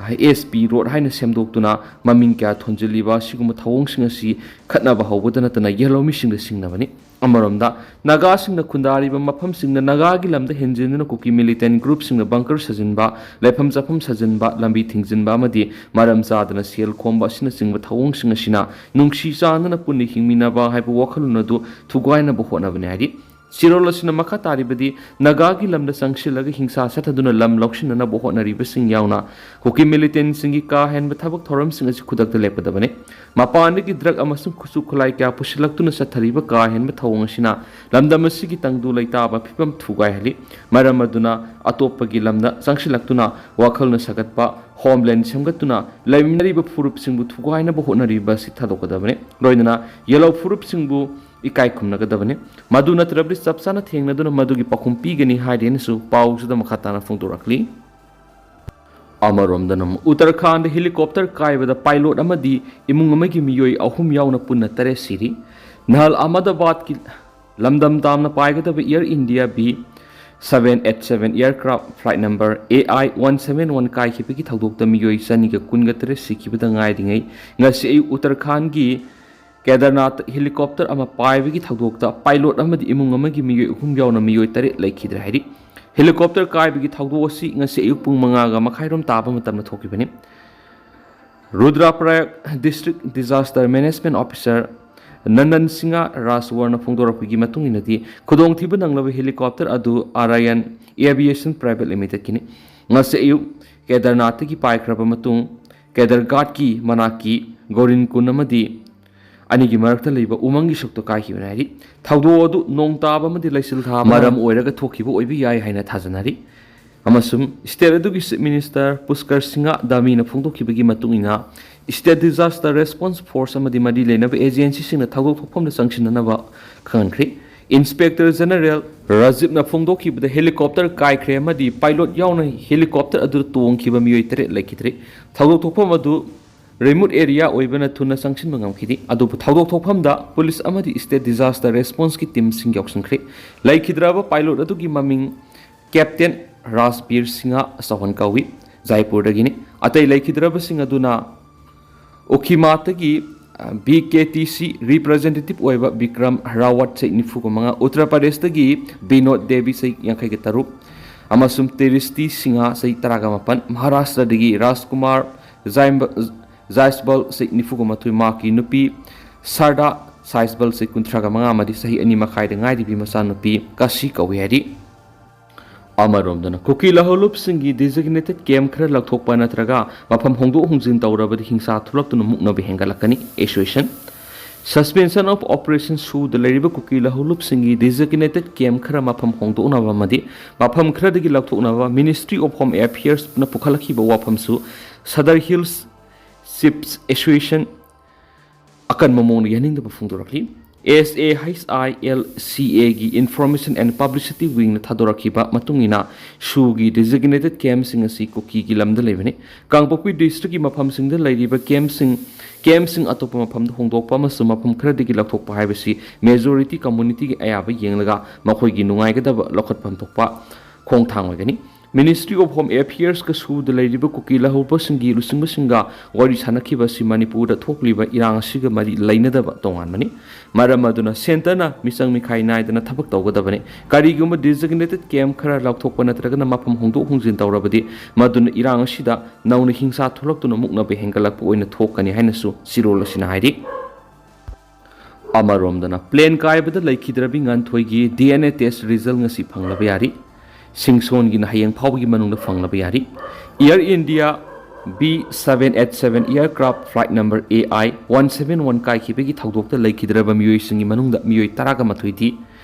ꯑꯦꯁ ꯄꯤ ꯔꯣꯗ ꯍꯥꯏꯅ ꯁꯦꯝꯗꯣꯛꯇꯨꯅ ꯃꯃꯤꯡ ꯀꯌꯥ ꯊꯣꯟꯖꯤꯜꯂꯤꯕ ꯑꯁꯤꯒꯨꯝꯕ ꯊꯧꯑꯣꯡꯁꯤꯡ ꯑꯁꯤ ꯈꯠꯅꯕ ꯍꯧꯕꯗ ꯅꯠꯇꯅ ꯌꯦꯜꯍꯧꯃꯤꯁꯤꯡꯗ ꯁꯤꯡꯅꯕꯅꯤ꯫ ꯑꯃꯔꯣꯝꯗ, ꯅꯥꯒꯥꯁꯤꯡꯅ ꯈꯨꯟꯗꯥꯔꯤꯕ ꯃꯐꯝꯁꯤꯡꯗ ꯅꯥꯒꯥꯒꯤ ꯂꯝꯗ ꯍꯦꯟꯖꯤꯟꯗꯨꯅ ꯀꯨꯀꯤ ꯃꯤꯂꯤꯇꯦꯟ ꯒ꯭ꯔꯨꯞꯁꯤꯡꯅ ꯕꯪꯀꯔ ꯁꯥꯖꯤꯟꯕ, ꯂꯩꯐꯝ ꯆꯥꯐꯝ ꯁꯥꯖꯤꯟꯕ, ꯂꯝꯕꯤ ꯊꯤꯡꯖꯤꯟꯕ ꯑꯃꯗꯤ ꯃꯔꯝ ꯆꯥꯗꯅ ꯁꯦꯜ ꯈꯣꯝꯕ ꯑꯁꯤꯅꯆꯤꯡꯕ ꯊꯧꯑꯣꯡꯁꯤꯡ ꯑꯁꯤꯅ ꯅꯨꯡꯁꯤ ꯆꯥꯟꯅꯅ ꯄꯨꯟꯅ ꯍꯤꯡꯃꯤꯟꯅꯕ ꯍꯥꯏꯕ ꯋꯥꯈꯜꯂꯣꯟ ꯑꯗꯨ ꯊꯨꯒꯥꯏꯅꯕ ꯍꯣꯠꯅꯕꯅꯤ ꯍꯥꯏꯔꯤ꯫ ꯆꯦꯔꯣꯜ ꯑꯁꯤꯅ ꯃꯈꯥ ꯇꯥꯔꯤꯕꯗꯤ, ꯅꯥꯒꯥꯒꯤ ꯂꯝꯗ ꯆꯪꯁꯤꯜꯂꯒ ꯍꯤꯡꯁꯥ ꯆꯠꯊꯗꯨꯅ ꯂꯝ ꯂꯧꯁꯤꯟꯅꯅꯕ ꯍꯣꯠꯅꯔꯤꯕꯁꯤꯡ ꯌꯥꯎꯅ ꯀꯨꯀꯤ ꯃꯤꯂꯤꯇꯦꯟꯁꯤꯡꯒꯤ ꯀꯥ ꯍꯦꯟꯕ ꯊꯕꯛ ꯊꯧꯔꯝꯁꯤꯡ ꯑꯁꯤ ꯈꯨꯗꯛꯇ ꯂꯦꯞꯀꯗꯕꯅꯤ꯫ ꯃꯄꯥꯟꯗꯒꯤ ꯗ꯭ꯔꯒ ꯑꯃꯁꯨꯡ ꯈꯨꯠꯁꯨ ꯈꯨꯠꯂꯥꯏ ꯀꯌꯥ ꯄꯨꯁꯤꯜꯂꯛꯇꯨꯅ ꯆꯠꯊꯔꯤꯕ ꯀꯥ ꯍꯦꯟꯕ ꯊꯧꯑꯣꯡ ꯑꯁꯤꯅ ꯂꯝꯗꯝ ꯑꯁꯤꯒꯤ ꯇꯪꯗꯨ ꯂꯩꯇꯥꯕ ꯐꯤꯕꯝ ꯊꯨꯒꯥꯏꯍꯜꯂꯤ꯫ ꯃꯔꯝ ꯑꯗꯨꯅ ꯑꯇꯣꯞꯄꯒꯤ ꯂꯝꯗ ꯆꯪꯁꯤꯜꯂꯛꯇꯨꯅ ꯋꯥꯈꯜꯅ ꯁꯥꯒꯠꯄ ꯍꯣꯝꯂꯦꯟ ꯁꯦꯝꯒꯠꯇꯨꯅ ꯂꯩꯃꯤꯟꯅꯔꯤꯕ ꯐꯨꯔꯨꯞꯁꯤꯡꯕꯨ ꯊꯨꯒꯥꯏꯅꯕ ꯍꯣꯠꯅꯔꯤꯕ ꯑꯁꯤ ꯊꯥꯗꯣꯛꯀꯗꯕꯅꯤ꯫ ꯂꯣꯏꯅꯅ ꯌꯦꯜꯍꯧ ꯐꯨꯔꯨꯞꯁꯤꯡꯕꯨ ꯏꯀꯥꯏ ꯈꯨꯝꯅꯒꯗꯕꯅꯤ꯫ ꯃꯗꯨ ꯅꯠꯇ꯭ꯔꯕꯗꯤ ꯆꯞ ꯆꯥꯅ ꯊꯦꯡꯅꯗꯨꯅ ꯃꯗꯨꯒꯤ ꯄꯥꯎꯈꯨꯝ ꯄꯤꯒꯅꯤ ꯍꯥꯏꯔꯦꯅꯁꯨ ꯄꯥꯎꯁꯤꯗ ꯃꯈꯥ ꯇꯥꯅ ꯐꯣꯡꯗꯣꯔꯛꯂꯤ꯫ ꯑꯃꯔꯣꯝꯗꯅ ꯑꯃꯨꯛ ꯎꯇꯔꯈꯥꯟꯗ ꯍꯦꯂꯤꯀꯣꯞꯇꯔ ꯀꯥꯏꯕꯗ ꯄꯥꯏꯂꯣꯠ ꯑꯃꯗꯤ ꯏꯃꯨꯡ ꯑꯃꯒꯤ ꯃꯤꯑꯣꯏ ꯑꯍꯨꯝ ꯌꯥꯎꯅ ꯄꯨꯟꯅ ꯇꯔꯦꯠ ꯁꯤꯔꯤ꯫ ꯅꯍꯥꯜ ꯑꯍꯃꯗꯥꯕꯥꯗꯀꯤ ꯂꯝꯗꯝ ꯇꯥꯝꯅ ꯄꯥꯏꯒꯗꯕ air India B seven eight seven aircraft flight number A I one seven one ꯀꯥꯏꯈꯤꯕꯒꯤ ꯊꯧꯗꯣꯛꯇ ꯃꯤꯑꯣꯏ ꯆꯅꯤꯒ ꯀꯨꯟꯒ ꯇꯔꯦꯠ ꯁꯤꯈꯤꯕꯗ ꯉꯥꯏꯔꯤꯉꯩ ꯉꯁꯤ ꯑꯌꯨꯛ ꯎꯇꯔꯈꯥꯟꯒꯤ ꯀꯦꯗꯔꯅꯥꯊ ꯍꯦꯂꯤꯀꯣꯞꯇꯔ ꯑꯃ ꯄꯥꯏꯕꯒꯤ ꯊꯧꯗꯣꯛꯇ ꯄꯥꯏꯂꯣꯠ ꯑꯃꯗꯤ ꯏꯃꯨꯡ ꯑꯃꯒꯤ ꯃꯤꯑꯣꯏ ꯑꯍꯨꯝ ꯌꯥꯎꯅ ꯃꯤꯑꯣꯏ ꯇꯔꯦꯠ ꯂꯩꯈꯤꯗ꯭ꯔꯦ ꯍꯥꯏꯔꯤ꯫ ꯍꯦꯂꯤꯀꯣꯞꯇꯔ ꯀꯥꯏꯕꯒꯤ ꯊꯧꯗꯣꯛ ꯑꯁꯤ ꯉꯁꯤ ꯑꯌꯨꯛ ꯄꯨꯡ ꯃꯉꯥꯒ ꯃꯈꯥꯏꯔꯣꯝ ꯇꯥꯕ ꯃꯇꯝꯗ ꯊꯣꯛꯈꯤꯕꯅꯤ꯫ ꯔꯨꯗ꯭ꯔꯥꯄ꯭ꯔꯌꯥꯒ District Disaster Management Officer Nandan Singh ꯔꯥꯖꯋꯔꯅ ꯐꯣꯡꯗꯣꯔꯛꯄꯒꯤ ꯃꯇꯨꯡ ꯏꯟꯅꯗꯤ, ꯈꯨꯗꯣꯡꯊꯤꯕ ꯅꯪꯂꯕ ꯍꯦꯂꯤꯀꯣꯞꯇꯔ ꯑꯗꯨ ꯑꯥꯔꯥꯌꯟ ꯑꯦꯚꯤꯌꯦꯁꯟ ꯄ꯭ꯔꯥꯏꯚꯦꯠ ꯂꯤꯃꯤꯇꯦꯗꯀꯤꯅꯤ꯫ ꯉꯁꯤ ꯑꯌꯨꯛ ꯀꯦꯗꯔꯅꯥꯊꯇꯒꯤ ꯄꯥꯏꯈ꯭ꯔꯕ ꯃꯇꯨꯡ, ꯀꯦꯗꯔꯒꯥꯠꯀꯤ ꯃꯅꯥꯛꯀꯤ ꯒꯣꯔꯤꯟ ꯀꯨꯟ ꯑꯃꯗꯤ ꯑꯅꯤꯒꯤ ꯃꯔꯛꯇ ꯂꯩꯕ ꯎꯃꯪꯒꯤ ꯁꯔꯨꯛꯇ ꯀꯥꯏꯈꯤꯕꯅꯤ ꯍꯥꯏꯔꯤ꯫ ꯊꯧꯗꯣꯛ ꯑꯗꯨ ꯅꯣꯡ ꯇꯥꯕ ꯑꯃꯗꯤ ꯂꯩꯆꯤꯜ ꯊꯥꯕ ꯃꯔꯝ ꯑꯣꯏꯔꯒ ꯊꯣꯛꯈꯤꯕ ꯑꯣꯏꯕ ꯌꯥꯏ ꯍꯥꯏꯅ ꯊꯥꯖꯅꯔꯤ꯫ ꯑꯃꯁꯨꯡ ꯁ꯭ꯇꯦꯠ ꯑꯗꯨꯒꯤ ꯆꯤꯐ ꯃꯤꯅꯤꯁꯇꯔ ꯄꯨꯁꯀꯔ ꯁꯤꯡꯍ ꯗꯥꯃꯤꯅ ꯐꯣꯡꯗꯣꯛꯈꯤꯕꯒꯤ ꯃꯇꯨꯡ ꯏꯟꯅ, ꯁ꯭ꯇꯦꯠ ꯗꯤꯖꯥꯁꯇꯔ ꯔꯦꯁꯄꯣꯟꯁ ꯐꯣꯔꯁ ꯑꯃꯗꯤ ꯃꯔꯤ ꯂꯩꯅꯕ ꯑꯦꯖꯦꯟꯁꯤꯁꯤꯡꯅ ꯊꯧꯗꯣꯛ ꯊꯣꯛꯐꯝꯗ ꯆꯪꯁꯤꯟꯅꯅꯕ ꯈꯪꯍꯟꯈ꯭ꯔꯤ꯫ ꯏꯟꯁꯄꯦꯛꯇꯔ ꯖꯦꯅꯔꯦꯜ ꯔꯥꯖꯤꯕꯅ ꯐꯣꯡꯗꯣꯛꯈꯤꯕꯗ, ꯍꯦꯂꯤꯀꯣꯞꯇꯔ ꯀꯥꯏꯈ꯭ꯔꯦ ꯑꯃꯗꯤ ꯄꯥꯏꯂꯣꯠ ꯌꯥꯎꯅ ꯍꯦꯂꯤꯀꯣꯞꯇꯔ ꯑꯗꯨꯗ ꯇꯣꯡꯈꯤꯕ ꯃꯤꯑꯣꯏ ꯇꯔꯦꯠ ꯂꯩꯈꯤꯗ꯭ꯔꯦ꯫ ꯊꯧꯗꯣꯛ ꯊꯣꯛꯐꯝ ꯑꯗꯨ ꯔꯤꯃꯣꯠ ꯑꯦꯔꯤꯌꯥ ꯑꯣꯏꯕꯅ ꯊꯨꯅ ꯆꯪꯁꯤꯟꯕ ꯉꯝꯈꯤꯗꯦ꯫ ꯑꯗꯨꯕꯨ ꯊꯧꯗꯣꯛ ꯊꯣꯛꯐꯝꯗ ꯄꯨꯂꯤꯁ ꯑꯃꯗꯤ ꯁ꯭ꯇꯦꯠ ꯗꯤꯖꯥꯁꯇꯔ ꯔꯦꯁꯄꯣꯟꯁꯀꯤ ꯇꯤꯝꯁꯤꯡ ꯌꯥꯎꯁꯤꯟꯈ꯭ꯔꯦ꯫ ꯂꯩꯈꯤꯗ꯭ꯔꯕ ꯄꯥꯏꯂꯣꯠ ꯑꯗꯨꯒꯤ ꯃꯃꯤꯡ ꯀꯦꯞꯇꯦꯟ ꯔꯥꯖꯕꯤꯔ ꯁꯤꯡꯍ ꯆꯧꯍꯟ ꯀꯧꯏ꯫ ꯖꯥꯏꯄꯨꯔꯗꯒꯤꯅꯤ꯫ ꯑꯇꯩ ꯂꯩꯈꯤꯗ꯭ꯔꯕꯁꯤꯡ ꯑꯗꯨꯅ ꯎꯈꯤꯃꯥꯇꯒꯤ ꯕꯤ ꯀꯦ ꯇꯤ ꯁꯤ ꯔꯤꯄ꯭ꯔꯖꯦꯟꯇꯦꯇꯤꯚ ꯑꯣꯏꯕ ꯕꯤꯀ꯭ꯔꯝ ꯔꯥꯋꯠ, ꯆꯍꯤ ꯅꯤꯐꯨꯒ ꯃꯉꯥ, ꯎꯠꯇꯔ ꯄ꯭ꯔꯗꯦꯁꯇꯒꯤ ꯕꯤꯅꯣꯗ ꯗꯦꯕꯤ, ꯆꯍꯤ ꯌꯥꯡꯈꯩꯒ ꯇꯔꯨꯛ, ꯑꯃꯁꯨꯡ ꯇꯦꯔꯤꯁꯇꯤ ꯁꯤꯡꯍ, ꯆꯍꯤ ꯇꯔꯥꯒ ꯃꯥꯄꯟ, ꯃꯍꯥꯔꯥꯁꯇ꯭ꯔꯗꯒꯤ ꯔꯥꯖꯀꯨꯃꯥꯔ ꯖꯥꯏꯝꯕ-, ꯖꯥꯏꯁꯕꯜ, ꯆꯍꯤ ꯅꯤꯐꯨꯒ ꯃꯥꯊꯣꯏ, ꯃꯍꯥꯛꯀꯤ ꯅꯨꯄꯤ ꯁꯥꯔꯗꯥ ꯁꯥꯏꯁꯕꯜ, ꯆꯍꯤ ꯀꯨꯟꯊ꯭ꯔꯥꯒ ꯃꯉꯥ, ꯑꯃꯗꯤ ꯆꯍꯤ ꯑꯅꯤ ꯃꯈꯥꯏꯗ ꯉꯥꯏꯔꯤꯕꯤ ꯃꯆꯥꯅꯨꯄꯤ ꯀꯥꯁꯤ ꯀꯧꯏ ꯍꯥꯏꯔꯤ꯫ ꯑꯃꯔꯣꯝꯗꯅ, ꯀꯨꯀꯤ ꯂꯧꯍꯧꯂꯨꯞꯁꯤꯡꯒꯤ designated camp ꯈꯔ ꯂꯧꯊꯣꯛꯄ ꯅꯠꯇ꯭ꯔꯒ ꯃꯐꯝ ꯍꯣꯡꯗꯣꯛ ꯍꯣꯡꯖꯤꯟ ꯇꯧꯔꯕꯗꯤ ꯍꯤꯡꯁꯥ ꯊꯣꯛꯂꯛꯇꯨꯅ ꯃꯨꯛꯅꯕ ꯍꯦꯟꯒꯠꯂꯛꯀꯅꯤ꯫ Association, suspension of operation ꯁꯨꯗ ꯂꯩꯔꯤꯕ ꯀꯨꯀꯤ ꯂꯧꯍꯧꯂꯨꯞꯁꯤꯡꯒꯤ designated camp ꯈꯔ ꯃꯐꯝ ꯍꯣꯡꯗꯣꯛꯅꯕ ꯑꯃꯗꯤ ꯃꯐꯝ ꯈꯔꯗꯒꯤ ꯂꯧꯊꯣꯛꯅꯕ Ministry of Home Affairsꯅ ꯄꯨꯈꯠꯂꯛꯈꯤꯕ ꯋꯥꯐꯝꯁꯨ Sadar Hills Chiefs Association ꯑꯀꯟꯕ ꯃꯑꯣꯡꯗ ꯌꯥꯅꯤꯡꯗꯕ ꯐꯣꯡꯗꯣꯔꯛꯂꯤ꯫ S A H I L C Aꯒꯤ Information and Publicity Wingꯅ ꯊꯥꯗꯣꯔꯛꯈꯤꯕ ꯃꯇꯨꯡ ꯏꯟꯅ, ꯁꯨꯒꯤ designated campꯁꯤꯡ ꯑꯁꯤ ꯀꯨꯀꯤꯒꯤ ꯂꯝꯗ ꯂꯩꯕꯅꯤ꯫ ꯀꯥꯡꯄꯣꯛꯄꯤ districtꯀꯤ ꯃꯐꯝꯁꯤꯡꯗ ꯂꯩꯔꯤꯕ campꯁꯤꯡ, campꯁꯤꯡ ꯑꯇꯣꯞꯄ ꯃꯐꯝꯗ ꯍꯣꯡꯗꯣꯛꯄ ꯑꯃꯁꯨꯡ ꯃꯐꯝ ꯈꯔꯗꯒꯤ ꯂꯧꯊꯣꯛꯄ ꯍꯥꯏꯕꯁꯤ majority communityꯒꯤ ꯑꯌꯥꯕ ꯌꯦꯡꯂꯒ ꯃꯈꯣꯏꯒꯤ ꯅꯨꯡꯉꯥꯏꯒꯗꯕ ꯂꯧꯈꯠꯐꯝ ꯊꯣꯛꯄ ꯈꯣꯡꯊꯥꯡ ꯑꯣꯏꯒꯅꯤ꯫ Ministry of Home Affairsꯀ ꯁꯨꯗ ꯂꯩꯔꯤꯕ ꯀꯨꯀꯤ ꯂꯧꯍꯧꯕꯁꯤꯡꯒꯤ ꯂꯨꯆꯤꯡꯕꯁꯤꯡꯒ ꯋꯥꯔꯤ ꯁꯥꯅꯈꯤꯕ ꯑꯁꯤ ꯃꯅꯤꯄꯨꯔꯗ ꯊꯣꯛꯂꯤꯕ ꯏꯔꯥꯡ ꯑꯁꯤꯒ ꯃꯔꯤ ꯂꯩꯅꯗꯕ ꯇꯣꯉꯥꯟꯕꯅꯤ꯫ ꯃꯔꯝ ꯑꯗꯨꯅ centreꯅ ꯃꯤꯆꯪ ꯃꯤꯈꯥꯏ ꯅꯥꯏꯗꯅ ꯊꯕꯛ ꯇꯧꯒꯗꯕꯅꯤ꯫ ꯀꯔꯤꯒꯨꯝꯕ designated camp ꯈꯔ ꯂꯧꯊꯣꯛꯄ ꯅꯠꯇ꯭ꯔꯒꯅ ꯃꯐꯝ ꯍꯣꯡꯗꯣꯛ ꯍꯣꯡꯖꯤꯟ ꯇꯧꯔꯕꯗꯤ, ꯃꯗꯨꯅ ꯏꯔꯥꯡ ꯑꯁꯤꯗ ꯅꯧꯅ ꯍꯤꯡꯁꯥ ꯊꯣꯛꯂꯛꯇꯨꯅ ꯃꯨꯛꯅꯕ ꯍꯦꯟꯒꯠꯂꯛꯄ ꯑꯣꯏꯅ ꯊꯣꯛꯀꯅꯤ ꯍꯥꯏꯅꯁꯨ ꯆꯦꯔꯣꯜ ꯑꯁꯤꯅ ꯍꯥꯏꯔꯤ꯫ ꯑꯃꯔꯣꯝꯗꯅ, plane ꯀꯥꯏꯕꯗ ꯂꯩꯈꯤꯗ꯭ꯔꯕꯤ ꯉꯥꯟꯊꯣꯏꯒꯤ D N A test result ꯉꯁꯤ ꯐꯪꯂꯕ ꯌꯥꯔꯤ꯫ ꯁꯤꯡꯁꯣꯟꯒꯤꯅ ꯍꯌꯦꯡ ꯐꯥꯎꯕꯒꯤ ꯃꯅꯨꯡꯗ ꯐꯪꯂꯕ ꯌꯥꯔꯤ꯫ Air India B seven eight seven aircraft flight number A I one seven one ꯀꯥꯏꯈꯤꯕꯒꯤ ꯊꯧꯗꯣꯛꯇ ꯂꯩꯈꯤꯗ꯭ꯔꯕ ꯃꯤꯑꯣꯏꯁꯤꯡꯒꯤ ꯃꯅꯨꯡꯗ ꯃꯤꯑꯣꯏ ꯇꯔꯥꯒ ꯃꯥꯊꯣꯏꯗꯤ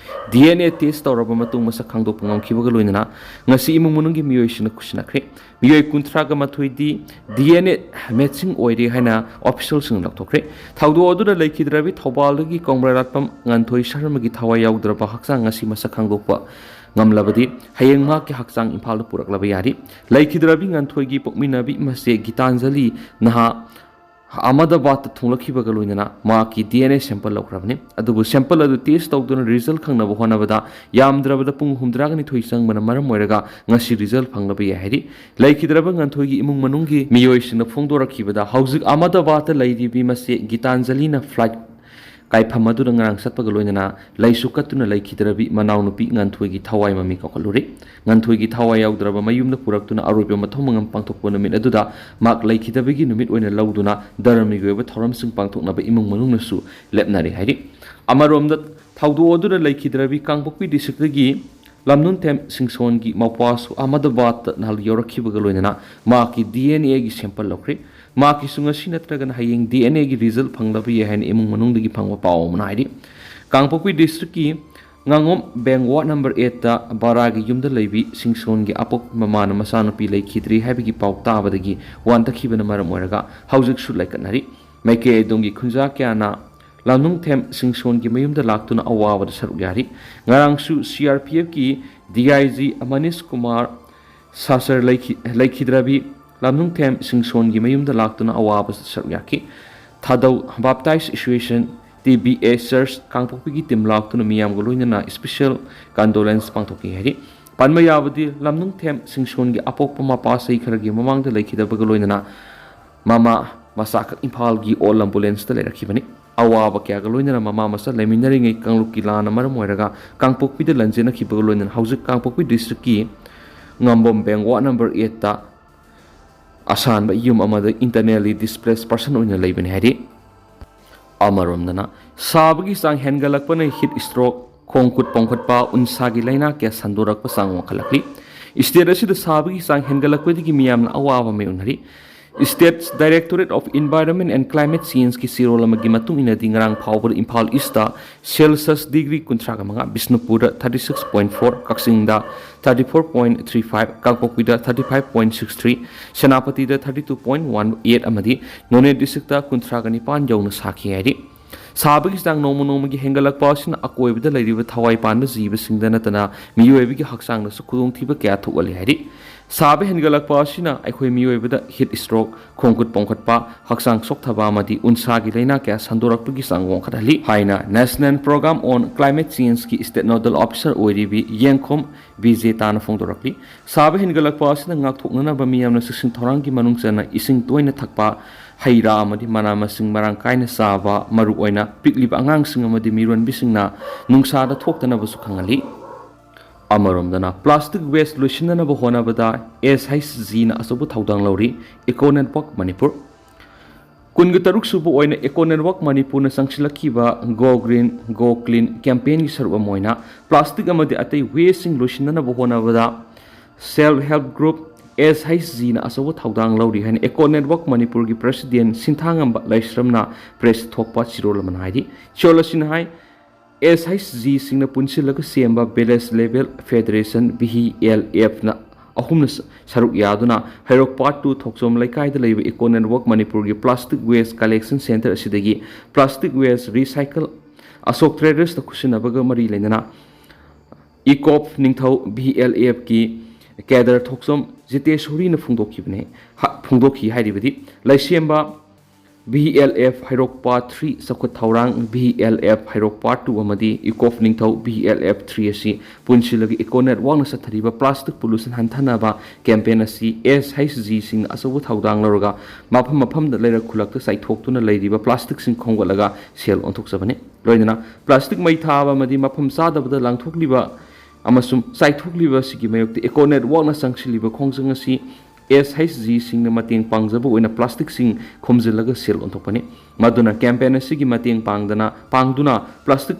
D N A test ꯇꯧꯔꯕ ꯃꯇꯨꯡ ꯃꯁꯛ ꯈꯪꯗꯣꯛꯄ ꯉꯝꯈꯤꯕꯒ ꯂꯣꯏꯅꯅ ꯉꯁꯤ ꯏꯃꯨꯡ ꯃꯅꯨꯡꯒꯤ ꯃꯤꯑꯣꯏꯁꯤꯡꯅ ꯈꯨꯠꯁꯤꯟꯅꯈ꯭ꯔꯦ꯫ ꯃꯤꯑꯣꯏ ꯀꯨꯟꯊ꯭ꯔꯥꯒ ꯃꯥꯊꯣꯏꯗꯤ D N A matching ꯑꯣꯏꯔꯦ ꯍꯥꯏꯅ officialꯁꯤꯡꯅ ꯂꯥꯎꯊꯣꯛꯈ꯭ꯔꯦ꯫ ꯊꯧꯗꯣꯛ ꯑꯗꯨꯗ ꯂꯩꯈꯤꯗ꯭ꯔꯕꯤ ꯊꯧꯕꯥꯜꯗꯒꯤ ꯀꯣꯡꯕ꯭ꯔꯥꯂꯥꯠꯄꯝ ꯉꯥꯟꯊꯣꯏ ꯁꯔꯃꯒꯤ ꯊꯋꯥꯏ ꯌꯥꯎꯗ꯭ꯔꯕ ꯍꯛꯆꯥꯡ ꯉꯁꯤ ꯃꯁꯛ ꯈꯪꯗꯣꯛꯄ ꯉꯝꯂꯕꯗꯤ, ꯍꯌꯦꯡ ꯃꯍꯥꯛꯀꯤ ꯍꯛꯆꯥꯡ ꯏꯝꯐꯥꯜꯗ ꯄꯨꯔꯛꯂꯕ ꯌꯥꯔꯤ꯫ ꯂꯩꯈꯤꯗ꯭ꯔꯕꯤ ꯉꯥꯟꯊꯣꯏꯒꯤ ꯄꯣꯛꯃꯤꯟꯅꯕꯤ ꯃꯆꯦ ꯒꯤꯇꯥꯟꯖꯂꯤ ꯅꯍꯥ ꯑꯍꯃꯗꯕꯥꯗꯇ ꯊꯨꯡꯂꯛꯈꯤꯕꯒ ꯂꯣꯏꯅꯅ ꯃꯍꯥꯛꯀꯤ ꯗꯤ ꯑꯦꯟ ꯑꯦ ꯁꯦꯝꯄꯜ ꯂꯧꯈ꯭ꯔꯕꯅꯤ꯫ ꯑꯗꯨꯕꯨ ꯁꯦꯝꯄꯜ ꯑꯗꯨ ꯇꯦꯁ ꯇꯧꯗꯨꯅ ꯔꯤꯖꯜ ꯈꯪꯅꯕ ꯍꯣꯠꯅꯕꯗ ꯌꯥꯝꯗ꯭ꯔꯕꯗ ꯄꯨꯡ ꯍꯨꯝꯗ꯭ꯔꯥꯒ ꯅꯤꯊꯣꯏ ꯆꯪꯕꯅ ꯃꯔꯝ ꯑꯣꯏꯔꯒ ꯉꯁꯤ ꯔꯤꯖꯜ ꯐꯪꯂꯕ ꯌꯥꯏ ꯍꯥꯏꯔꯤ꯫ ꯂꯩꯈꯤꯗ꯭ꯔꯕ ꯉꯟꯊꯣꯏꯒꯤ ꯏꯃꯨꯡ ꯃꯅꯨꯡꯒꯤ ꯃꯤꯑꯣꯏꯁꯤꯡꯅ ꯐꯣꯡꯗꯣꯔꯛꯈꯤꯕꯗ, ꯍꯧꯖꯤꯛ ꯑꯍꯃꯗꯕꯥꯗꯇ ꯂꯩꯔꯤꯕꯤ ꯃꯆꯦ ꯒꯤꯇꯥꯟꯖꯂꯤꯅ ꯐ꯭ꯂꯥꯏꯠ ꯀꯥꯏꯐꯝ ꯑꯗꯨꯗ ꯉꯔꯥꯡ ꯆꯠꯄꯒ ꯂꯣꯏꯅꯅ ꯂꯩꯁꯨ ꯀꯠꯇꯨꯅ ꯂꯩꯈꯤꯗ꯭ꯔꯕꯤ ꯃꯅꯥꯎꯅꯨꯄꯤ ꯉꯟꯊꯣꯏꯒꯤ ꯊꯋꯥꯏ ꯃꯃꯤ ꯀꯧꯈꯠꯂꯨꯔꯦ꯫ ꯉꯟꯊꯣꯏꯒꯤ ꯊꯋꯥꯏ ꯌꯥꯎꯗ꯭ꯔꯕ ꯃꯌꯨꯝꯗ ꯄꯨꯔꯛꯇꯨꯅ ꯑꯔꯣꯏꯕ ꯃꯊꯧ ꯃꯉꯝ ꯄꯥꯡꯊꯣꯛꯄ ꯅꯨꯃꯤꯠ ꯑꯗꯨꯗ ꯃꯍꯥꯛ ꯂꯩꯈꯤꯗꯕꯒꯤ ꯅꯨꯃꯤꯠ ꯑꯣꯏꯅ ꯂꯧꯗꯨꯅ ꯙꯔꯃꯒꯤ ꯑꯣꯏꯕ ꯊꯧꯔꯝꯁꯤꯡ ꯄꯥꯡꯊꯣꯛꯅꯕ ꯏꯃꯨꯡ ꯃꯅꯨꯡꯅꯁꯨ ꯂꯦꯞꯅꯔꯤ ꯍꯥꯏꯔꯤ꯫ ꯑꯃꯔꯣꯝꯗ, ꯊꯧꯗꯣꯛ ꯑꯗꯨꯗ ꯂꯩꯈꯤꯗ꯭ꯔꯕꯤ ꯀꯥꯡꯄꯣꯛꯄꯤ ꯗꯤꯁꯇ꯭ꯔꯤꯛꯇꯒꯤ ꯂꯝꯅꯨꯡꯊꯦꯝ ꯁꯤꯡꯁꯣꯟꯒꯤ ꯃꯄ꯭ꯋꯥꯁꯨ ꯑꯍꯃꯗꯕꯥꯗꯇ ꯅꯍꯥꯟ ꯌꯧꯔꯛꯈꯤꯕꯒ ꯂꯣꯏꯅꯅ ꯃꯍꯥꯛꯀꯤ ꯗꯤ ꯑꯦꯟ ꯑꯦꯒꯤ ꯁꯦꯝꯄꯜ ꯂꯧꯈ꯭ꯔꯦ꯫ ꯃꯍꯥꯛꯀꯤꯁꯨ ꯉꯁꯤ ꯅꯠꯇ꯭ꯔꯒꯅ ꯍꯌꯦꯡ ꯗꯤ ꯑꯦꯟ ꯑꯦꯒꯤ ꯔꯤꯖꯜ ꯐꯪꯂꯕ ꯌꯥꯏ ꯍꯥꯏꯅ ꯏꯃꯨꯡ ꯃꯅꯨꯡꯗꯒꯤ ꯐꯪꯕ ꯄꯥꯎ ꯑꯃꯅ ꯍꯥꯏꯔꯤ꯫ ꯀꯥꯡꯄꯣꯛꯄꯤ ꯗꯤꯁꯇ꯭ꯔꯤꯛꯀꯤ ꯉꯥꯉꯣꯝ ꯕꯦꯡ ꯋꯥꯔꯗ ꯅꯝꯕꯔ ꯑꯩꯠꯇ ꯕꯔꯥꯒꯤ ꯌꯨꯝꯗ ꯂꯩꯕꯤ ꯁꯤꯡꯁꯣꯟꯒꯤ ꯑꯄꯣꯛꯄ ꯃꯃꯥꯅ ꯃꯆꯥꯅꯨꯄꯤ ꯂꯩꯈꯤꯗ꯭ꯔꯤ ꯍꯥꯏꯕꯒꯤ ꯄꯥꯎ ꯇꯥꯕꯗꯒꯤ ꯋꯥꯟꯊꯈꯤꯕꯅ ꯃꯔꯝ ꯑꯣꯏꯔꯒ ꯍꯧꯖꯤꯛꯁꯨ ꯂꯩꯀꯠꯅꯔꯤ꯫ ꯃꯥꯏꯀꯩ ꯑꯗꯣꯝꯒꯤ ꯈꯨꯟꯖꯥ ꯀꯌꯥꯅ ꯂꯝꯅꯨꯡꯊꯦꯝ ꯁꯤꯡꯁꯣꯟꯒꯤ ꯃꯌꯨꯝꯗ ꯂꯥꯛꯇꯨꯅ ꯑꯋꯥꯕꯗ ꯁꯔꯨꯛ ꯌꯥꯔꯤ꯫ ꯉꯔꯥꯡꯁꯨ ꯁꯤ ꯑꯥꯔ ꯄꯤ ꯑꯦꯐꯀꯤ D I G Manish Kumar ꯁꯥꯁꯔ ꯂꯩꯈꯤ-, ꯂꯩꯈꯤꯗ꯭ꯔꯕꯤ ꯂꯝꯅꯨꯡꯊꯦꯝ ꯁꯤꯡꯁꯣꯟꯒꯤ ꯃꯌꯨꯝꯗ ꯂꯥꯛꯇꯨꯅ ꯑꯋꯥꯕ ꯁꯔꯨꯛ ꯌꯥꯈꯤ꯫ Thadou Baptist association, T B A church ꯀꯥꯡꯄꯣꯛꯄꯤꯒꯤ ꯇꯤꯝ ꯂꯥꯛꯇꯨꯅ ꯃꯤꯌꯥꯝꯒ ꯂꯣꯏꯅꯅ ꯏꯁꯄꯤꯁꯦꯜ ꯀꯟꯗꯣꯂꯦꯟꯁ ꯄꯥꯡꯊꯣꯛꯈꯤ ꯍꯥꯏꯔꯤ꯫ ꯄꯟꯕ ꯌꯥꯕꯗꯤ, ꯂꯝꯅꯨꯡꯊꯦꯝ ꯁꯤꯡꯁꯣꯟꯒꯤ ꯑꯄꯣꯛꯄ ꯃꯄꯥ ꯆꯍꯤ ꯈꯔꯒꯤ ꯃꯃꯥꯡꯗ ꯂꯩꯈꯤꯗꯕꯒ ꯂꯣꯏꯅꯅ ꯃꯃꯥ ꯃꯆꯥꯈꯛ ꯏꯝꯐꯥꯜꯒꯤ ꯑꯣꯜ ꯑꯦꯝꯕꯨꯂꯦꯟꯁꯇ ꯂꯩꯔꯛꯈꯤꯕꯅꯤ꯫ ꯑꯋꯥꯕ ꯀꯌꯥꯒ ꯂꯣꯏꯅꯅ ꯃꯃꯥ ꯃꯆꯥ ꯂꯩꯃꯤꯟꯅꯔꯤꯉꯩ ꯀꯥꯡꯂꯨꯞꯀꯤ ꯂꯥꯟꯅ ꯃꯔꯝ ꯑꯣꯏꯔꯒ ꯀꯥꯡꯄꯣꯛꯄꯤꯗ ꯂꯟꯖꯦꯟꯅꯈꯤꯕꯒ ꯂꯣꯏꯅꯅ ꯍꯧꯖꯤꯛ ꯀꯥꯡꯄꯣꯛꯄꯤ ꯗꯤꯁꯇ꯭ꯔꯤꯛꯀꯤ ꯉꯥꯝꯕꯣꯝ ꯕꯦꯡ ꯋꯥꯔꯗ ꯅꯝꯕꯔ ꯑꯩꯠꯇ ꯑꯁꯥꯟꯕ ꯌꯨꯝ ꯑꯃꯗ ꯏꯟꯇꯔꯅꯦꯜꯂꯤ ꯗꯤꯁꯄ꯭ꯂꯦꯁ ꯄꯔꯁꯟ ꯑꯣꯏꯅ ꯂꯩꯕꯅꯤ ꯍꯥꯏꯔꯤ꯫ ꯑꯃꯔꯣꯝꯗꯅ, ꯁꯥꯕꯒꯤ ꯆꯥꯡ ꯍꯦꯟꯒꯠꯂꯛꯄꯅ ꯍꯤꯠ ꯁ꯭ꯇ꯭ꯔꯣꯛ, ꯈꯣꯡ ꯈꯨꯠ ꯄꯣꯝꯈꯠꯄ, ꯎꯟꯁꯥꯒꯤ ꯂꯥꯏꯅꯥ ꯀꯌꯥ ꯁꯟꯗꯣꯔꯛꯄ ꯆꯥꯡ ꯋꯥꯡꯈꯠꯂꯛꯂꯤ꯫ ꯁ꯭ꯇꯦꯠ ꯑꯁꯤꯗ ꯁꯥꯕꯒꯤ ꯆꯥꯡ ꯍꯦꯟꯒꯠꯂꯛꯄꯗꯒꯤ ꯃꯤꯌꯥꯝꯅ ꯑꯋꯥꯕ ꯃꯥꯌꯣꯛꯅꯔꯤ꯫ States Directorate of Environment and Climate Changeꯀꯤ ꯆꯦꯔꯣꯜ ꯑꯃꯒꯤ ꯃꯇꯨꯡ ꯏꯟꯅꯗꯤ, ꯉꯔꯥꯡ ꯐꯥꯎꯕꯗ ꯏꯝꯐꯥꯜ ꯏꯁꯇ ꯁꯦꯜꯁꯤꯌꯁ ꯗꯤꯒ꯭ꯔꯤ ꯀꯨꯟꯊ꯭ꯔꯥꯒ ꯃꯉꯥ, ꯕꯤꯁꯅꯨꯄꯨꯔꯗ thirty six point four, ꯀꯛꯆꯤꯡꯗ thirty four point three five, ꯀꯥꯡꯄꯣꯛꯄꯤꯗ thirty five point six three, ꯁꯦꯅꯥꯄꯇꯤꯗ thirty two point one eight ꯑꯃꯗꯤ ꯅꯣꯅꯦ ꯗꯤꯁꯇ꯭ꯔꯤꯛꯇ ꯀꯨꯟꯊ꯭ꯔꯥꯒ ꯅꯤꯄꯥꯟ ꯌꯧꯅ ꯁꯥꯈꯤ ꯍꯥꯏꯔꯤ꯫ ꯁꯥꯕꯒꯤ ꯆꯥꯡ ꯅꯣꯡꯃ ꯅꯣꯡꯃꯒꯤ ꯍꯦꯟꯒꯠꯂꯛꯄ ꯑꯁꯤꯅ ꯑꯀꯣꯏꯕꯗ ꯂꯩꯔꯤꯕ ꯊꯋꯥꯏ ꯄꯥꯟꯕ ꯖꯤꯕꯁꯤꯡꯗ ꯅꯠꯇꯅ ꯃꯤꯑꯣꯏꯕꯒꯤ ꯍꯛꯆꯥꯡꯗꯁꯨ ꯈꯨꯗꯣꯡꯊꯤꯕ ꯀꯌꯥ ꯊꯣꯛꯍꯜꯂꯤ ꯍꯥꯏꯔꯤ꯫ ꯁꯥꯕ ꯍꯦꯟꯒꯠꯂꯛꯄ ꯑꯁꯤꯅ ꯑꯩꯈꯣꯏ ꯃꯤꯑꯣꯏꯕꯗ heat stroke, ꯈꯣꯡ ꯈꯨꯠ ꯄꯣꯝꯈꯠꯄ, ꯍꯛꯆꯥꯡ ꯁꯣꯛꯊꯕ ꯑꯃꯗꯤ ꯎꯟꯁꯥꯒꯤ ꯂꯥꯏꯅꯥ ꯀꯌꯥ ꯁꯟꯗꯣꯔꯛꯄꯒꯤ ꯆꯥꯡ ꯋꯥꯡꯈꯠꯍꯜꯂꯤ ꯍꯥꯏꯅ National Program on Climate Changeꯀꯤ State Nodal Officer ꯑꯣꯏꯔꯤꯕꯤ ꯌꯦꯡꯈꯣꯝ ꯕꯤꯖꯦꯇꯥꯅ ꯐꯣꯡꯗꯣꯔꯛꯂꯤ꯫ ꯁꯥꯕ ꯍꯦꯟꯒꯠꯂꯛꯄ ꯑꯁꯤꯅ ꯉꯥꯛꯊꯣꯛꯅꯅꯕ ꯃꯤꯌꯥꯝꯅ ꯆꯦꯛꯁꯤꯟ ꯊꯧꯔꯥꯡꯒꯤ ꯃꯅꯨꯡ ꯆꯟꯅ ꯏꯁꯤꯡ ꯇꯣꯏꯅ ꯊꯛꯄ, ꯍꯩ ꯔꯥ ꯑꯃꯗꯤ ꯃꯅꯥ ꯃꯁꯤꯡ ꯃꯔꯥꯡ ꯀꯥꯏꯅ ꯆꯥꯕ, ꯃꯔꯨꯑꯣꯏꯅ ꯄꯤꯛꯂꯤꯕ ꯑꯉꯥꯡꯁꯤꯡ ꯑꯃꯗꯤ ꯃꯤꯔꯣꯟꯕꯤꯁꯤꯡꯅ ꯅꯨꯡꯁꯥꯗ ꯊꯣꯛꯇꯅꯕꯁꯨ ꯈꯪꯍꯜꯂꯤ꯫ ꯑꯃꯔꯣꯝꯗꯅ, plastic waste ꯂꯣꯏꯁꯤꯟꯅꯅꯕ ꯍꯣꯠꯅꯕꯗ S H Gꯅ ꯑꯆꯧꯕ ꯊꯧꯗꯥꯡ ꯂꯧꯔꯤ꯫ Eco Network Manipur. ꯀꯨꯟꯒ ꯇꯔꯨꯛ ꯁꯨꯕ ꯑꯣꯏꯅ Eco Network ꯃꯅꯤꯄꯨꯔꯅ ꯆꯪꯁꯤꯜꯂꯛꯈꯤꯕ Go Green, Go Clean campaignꯒꯤ ꯁꯔꯨꯛ ꯑꯃ ꯑꯣꯏꯅ plastic ꯑꯃꯗꯤ ꯑꯇꯩ wasteꯁꯤꯡ ꯂꯣꯏꯁꯤꯟꯅꯅꯕ ꯍꯣꯠꯅꯕꯗ Self Help Group S H Gꯅ ꯑꯆꯧꯕ ꯊꯧꯗꯥꯡ ꯂꯧꯔꯤ ꯍꯥꯏꯅ Eco Network ꯃꯅꯤꯄꯨꯔꯒꯤ President ꯁꯤꯟꯊꯥꯉꯝꯕ ꯂꯩꯁ꯭ꯔꯝꯅ press ꯊꯣꯛꯄ ꯆꯤꯔꯣꯜ ꯑꯃꯅ ꯍꯥꯏꯔꯤ꯫ ꯆꯤꯔꯣꯜ ꯑꯁꯤꯅ ꯍꯥꯏ, S H Gꯁꯤꯡꯅ ꯄꯨꯟꯁꯤꯜꯂꯒ ꯁꯦꯝꯕ Village Level Federation, V L Fꯅ ꯑꯍꯨꯝꯅ ꯁ-, ꯁꯔꯨꯛ ꯌꯥꯗꯨꯅ ꯍꯩꯔꯣꯛ Part two ꯊꯣꯛꯆꯣꯝ ꯂꯩꯀꯥꯏꯗ ꯂꯩꯕ Eco Network ꯃꯅꯤꯄꯨꯔꯒꯤ Plastic Waste Collection Centre ꯑꯁꯤꯗꯒꯤ plastic waste recycle, ꯑꯁꯣꯛ Tradersꯇ ꯈꯨꯠꯁꯤꯟꯅꯕꯒ ꯃꯔꯤ ꯂꯩꯅꯅ ꯏꯀꯣꯞ ꯅꯤꯡꯊꯧ V L Fꯀꯤ cadre ꯊꯣꯛꯆꯣꯝ ꯖꯤꯇꯦꯁꯣꯔꯤꯅ ꯐꯣꯡꯗꯣꯛꯈꯤꯕꯅꯤ꯫ ꯍ-, ꯐꯣꯡꯗꯣꯛꯈꯤ ꯍꯥꯏꯔꯤꯕꯗꯤ, ꯂꯩꯁꯦꯝꯕ V L F ꯍꯩꯔꯣꯛ Part three ꯆꯥꯎꯈꯠ ꯊꯧꯔꯥꯡ, V L F ꯍꯩꯔꯣꯛ Part two ꯑꯃꯗꯤ ꯏꯀꯣꯞ ꯅꯤꯡꯊꯧ V L F three ꯑꯁꯤ ꯄꯨꯟꯁꯤꯜꯂꯒ Eco Networkꯅ ꯆꯠꯊꯔꯤꯕ plastic pollution ꯍꯟꯊꯅꯕ campaign ꯑꯁꯤ S H Gꯁꯤꯡꯅ ꯑꯆꯧꯕ ꯊꯧꯗꯥꯡ ꯂꯧꯔꯒ ꯃꯐꯝ ꯃꯐꯝꯗ ꯂꯩꯔꯛ ꯈꯨꯜꯂꯛꯇ ꯆꯥꯏꯊꯣꯛꯇꯨꯅ ꯂꯩꯔꯤꯕ plasticꯁꯤꯡ ꯈꯣꯝꯒꯠꯂꯒ ꯁꯦꯜ ꯑꯣꯟꯊꯣꯛꯆꯕꯅꯤ꯫ ꯂꯣꯏꯅꯅ plastic ꯃꯩ ꯊꯥꯕ ꯑꯃꯗꯤ ꯃꯐꯝ ꯆꯥꯗꯕꯗ ꯂꯪꯊꯣꯛꯂꯤꯕ ꯑꯃꯁꯨꯡ ꯆꯥꯏꯊꯣꯛꯂꯤꯕ ꯑꯁꯤꯒꯤ ꯃꯥꯌꯣꯛꯇ Eco Networkꯅ ꯆꯪꯁꯤꯜꯂꯤꯕ ꯈꯣꯡꯖꯪ ꯑꯁꯤ S H Gꯁꯤꯡꯅ ꯃꯇꯦꯡ ꯄꯥꯡꯖꯕ ꯑꯣꯏꯅ plasticꯁꯤꯡ ꯈꯣꯝꯖꯤꯜꯂꯒ ꯁꯦꯜ ꯑꯣꯟꯊꯣꯛꯄꯅꯤ꯫ ꯃꯗꯨꯅ campaign ꯑꯁꯤꯒꯤ ꯃꯇꯦꯡ ꯄꯥꯡꯗꯅ, ꯄꯥꯡꯗꯨꯅ plastic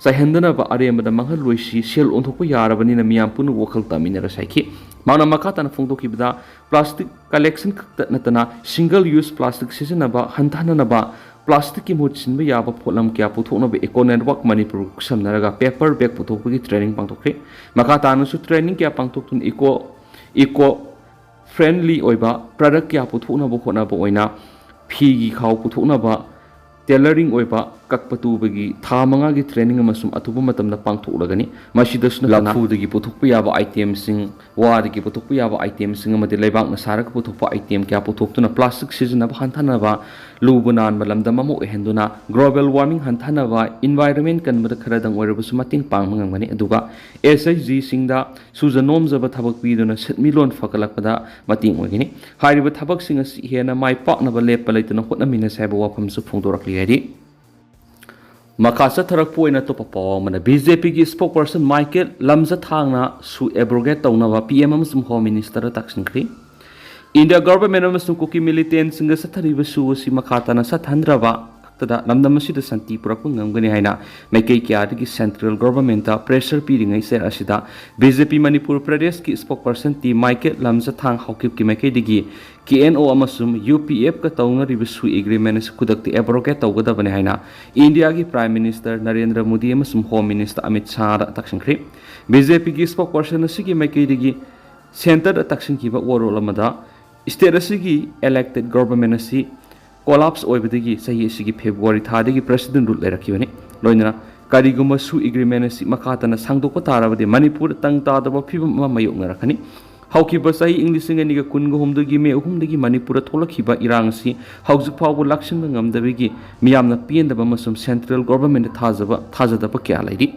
ꯆꯥꯏꯍꯟꯗꯅꯕ ꯑꯔꯦꯝꯕꯗ ꯃꯥꯡꯍꯜꯂꯣꯏꯁꯤ, ꯁꯦꯜ ꯑꯣꯟꯊꯣꯛꯄ ꯌꯥꯔꯕꯅꯤꯅ ꯃꯤꯌꯥꯝ ꯄꯨꯟꯅ ꯋꯥꯈꯜ ꯇꯥꯃꯤꯟꯅꯔꯁꯤ ꯍꯥꯏꯈꯤ꯫ ꯃꯍꯥꯛꯅ ꯃꯈꯥ ꯇꯥꯅ ꯐꯣꯡꯗꯣꯛꯈꯤꯕꯗ, plastic collection ꯈꯛꯇ ꯅꯠꯇꯅ single use plastic ꯁꯤꯖꯤꯟꯅꯕ ꯍꯟꯊꯍꯟꯅꯕ plasticꯀꯤ ꯃꯍꯨꯠ ꯁꯤꯟꯕ ꯌꯥꯕ ꯄꯣꯠꯂꯝ ꯀꯌꯥ ꯄꯨꯊꯣꯛꯅꯕ Eco Network ꯃꯅꯤꯄꯨꯔꯒ ꯈꯨꯠꯁꯝꯅꯔꯒ paper bag ꯄꯨꯊꯣꯛꯄꯒꯤ training ꯄꯥꯡꯊꯣꯛꯈ꯭ꯔꯦ꯫ ꯃꯈꯥ ꯇꯥꯅꯁꯨ training ꯀꯌꯥ ꯄꯥꯡꯊꯣꯛꯇꯨꯅ eco, eco friendly ꯑꯣꯏꯕ product ꯀꯌꯥ ꯄꯨꯊꯣꯛꯅꯕ ꯍꯣꯠꯅꯕ ꯑꯣꯏꯅ ꯐꯤꯒꯤ ꯈꯥꯎ ꯄꯨꯊꯣꯛꯅꯕ, tailoring ꯑꯣꯏꯕ ꯀꯛꯄ ꯇꯨꯕꯒꯤ ꯊꯥ ꯃꯉꯥꯒꯤ training ꯑꯃꯁꯨ ꯑꯊꯨꯕ ꯃꯇꯝꯗ ꯄꯥꯡꯊꯣꯛꯂꯒꯅꯤ꯫ ꯃꯁꯤꯗꯁꯨ ꯅꯠꯇꯅ ꯂꯐꯨꯗꯒꯤ ꯄꯨꯊꯣꯛꯄ ꯌꯥꯕ itemꯁꯤꯡ, ꯋꯥꯗꯒꯤ ꯄꯨꯊꯣꯛꯄ ꯌꯥꯕ itemꯁꯤꯡ ꯑꯃꯗꯤ ꯂꯩꯕꯥꯛꯅ ꯁꯥꯔꯒ ꯄꯨꯊꯣꯛꯄ item ꯀꯌꯥ ꯄꯨꯊꯣꯛꯇꯨꯅ plastic ꯁꯤꯖꯤꯟꯅꯕ ꯍꯟꯊꯅꯕ, ꯂꯨꯕ ꯅꯥꯟꯕ ꯂꯝꯗꯝ ꯑꯃ ꯑꯣꯏꯍꯟꯗꯨꯅ global warming ꯍꯟꯊꯅꯕ, environment ꯀꯟꯕꯗ ꯈꯔꯗꯪ ꯑꯣꯏꯔꯕꯁꯨ ꯃꯇꯦꯡ ꯄꯥꯡꯕ ꯉꯝꯒꯅꯤ꯫ ꯑꯗꯨꯒ SHGꯁꯤꯡꯗ ꯁꯨꯖ ꯅꯣꯝꯖꯕ ꯊꯕꯛ ꯄꯤꯗꯨꯅ ꯁꯦꯟꯃꯤꯠꯂꯣꯟ ꯐꯒꯠꯂꯛꯄꯗ ꯃꯇꯦꯡ ꯑꯣꯏꯒꯅꯤ꯫ ꯍꯥꯏꯔꯤꯕ ꯊꯕꯛꯁꯤꯡ ꯑꯁꯤ ꯍꯦꯟꯅ ꯃꯥꯏ ꯄꯥꯛꯅꯕ ꯂꯦꯞꯄ ꯂꯩꯇꯅ ꯍꯣꯠꯅꯃꯤꯟꯅꯁꯤ ꯍꯥꯏꯕ ꯋꯥꯐꯝꯁꯨ ꯐꯣꯡꯗꯣꯔꯛꯂꯤ꯫ ꯍꯥꯏꯗꯤ ꯃꯈꯥ ꯆꯠꯊꯔꯛꯄ ꯑꯣꯏꯅ ꯑꯇꯣꯞꯄ ꯄꯥꯎ ꯑꯃꯅ, BJPꯒꯤ spokesperson ꯃꯥꯏꯀꯦꯜ ꯂꯝꯖꯊꯥꯡꯅ ꯁꯨ abrogate ꯇꯧꯅꯕ PM ꯑꯃꯁꯨꯡ Home Ministerꯗ ꯇꯥꯛꯁꯤꯟꯈ꯭ꯔꯤ꯫ India government ꯑꯃꯁꯨꯡ ꯀꯨꯀꯤ militantꯁꯤꯡꯒ ꯆꯠꯊꯔꯤꯕ ꯁꯨ ꯑꯁꯤ ꯃꯈꯥ ꯇꯥꯅ ꯆꯠꯊꯍꯟꯗ꯭ꯔꯕ ꯈꯛꯇꯗ ꯂꯝꯗꯝ ꯑꯁꯤꯗ ꯁꯥꯟꯇꯤ ꯄꯨꯔꯛꯄ ꯉꯝꯒꯅꯤ ꯍꯥꯏꯅ ꯃꯥꯏꯀꯩ ꯀꯌꯥꯗꯒꯤ central governmentꯇ pressure ꯄꯤꯔꯤꯉꯩ ꯆꯩꯔꯛ ꯑꯁꯤꯗ BJP ꯃꯅꯤꯄꯨꯔ ꯄ꯭ꯔꯗꯦꯁꯀꯤ spokesperson ꯇꯤ ꯃꯥꯏꯀꯦꯜ ꯂꯝꯖꯊꯥꯡ ꯍꯥꯎꯀꯤꯞꯀꯤ ꯃꯥꯏꯀꯩꯗꯒꯤ KNO ꯑꯃꯁꯨꯡ UPFꯀ ꯇꯧꯅꯔꯤꯕ ꯁꯨ agreement ꯑꯁꯤ ꯈꯨꯗꯛꯇ abrogate ꯇꯧꯒꯗꯕꯅꯤ ꯍꯥꯏꯅ Indiaꯒꯤ Prime Minister ꯅꯔꯦꯟꯗ꯭ꯔ ꯃꯣꯗꯤ ꯑꯃꯁꯨꯡ Home Minister ꯑꯃꯤꯠ ꯁꯥꯍꯗ ꯇꯥꯛꯁꯤꯟꯈ꯭ꯔꯤ꯫ BJPꯒꯤ spokesperson ꯑꯁꯤꯒꯤ ꯃꯥꯏꯀꯩꯗꯒꯤ centreꯗ ꯇꯥꯛꯁꯤꯟꯈꯤꯕ ꯋꯥꯔꯣꯜ ꯑꯃꯗ, state ꯑꯁꯤꯒꯤ elected government ꯑꯁꯤ collapse ꯑꯣꯏꯕꯗꯒꯤ ꯆꯍꯤ ꯑꯁꯤꯒꯤ February ꯊꯥꯗꯒꯤ president rule ꯂꯩꯔꯛꯈꯤꯕꯅꯤ꯫ ꯂꯣꯏꯅꯅ ꯀꯔꯤꯒꯨꯝꯕ ꯁꯨ agreement ꯑꯁꯤ ꯃꯈꯥ ꯇꯥꯅ ꯁꯥꯡꯗꯣꯛꯄ ꯇꯥꯔꯕꯗꯤ ꯃꯅꯤꯄꯨꯔꯗ ꯇꯪ ꯇꯥꯗꯕ ꯐꯤꯕꯝ ꯑꯃ ꯃꯥꯌꯣꯛꯅꯔꯛꯀꯅꯤ꯫ ꯍꯧꯈꯤꯕ ꯆꯍꯤ ꯏꯪ ꯂꯤꯁꯤꯡ ꯑꯅꯤꯒ ꯀꯨꯟꯒ ꯍꯨꯝꯗꯣꯏꯒꯤ May ꯑꯍꯨꯝꯗꯒꯤ ꯃꯅꯤꯄꯨꯔꯗ ꯊꯣꯛꯂꯛꯈꯤꯕ ꯏꯔꯥꯡ ꯑꯁꯤ ꯍꯧꯖꯤꯛ ꯐꯥꯎꯕ ꯂꯥꯛꯁꯤꯟꯕ ꯉꯝꯗꯕꯒꯤ ꯃꯤꯌꯥꯝꯅ ꯄꯦꯟꯗꯕ ꯑꯃꯁꯨꯡ central governmentꯇ ꯊꯥꯖꯕ, ꯊꯥꯖꯗꯕ ꯀꯌꯥ ꯂꯩꯔꯤ꯫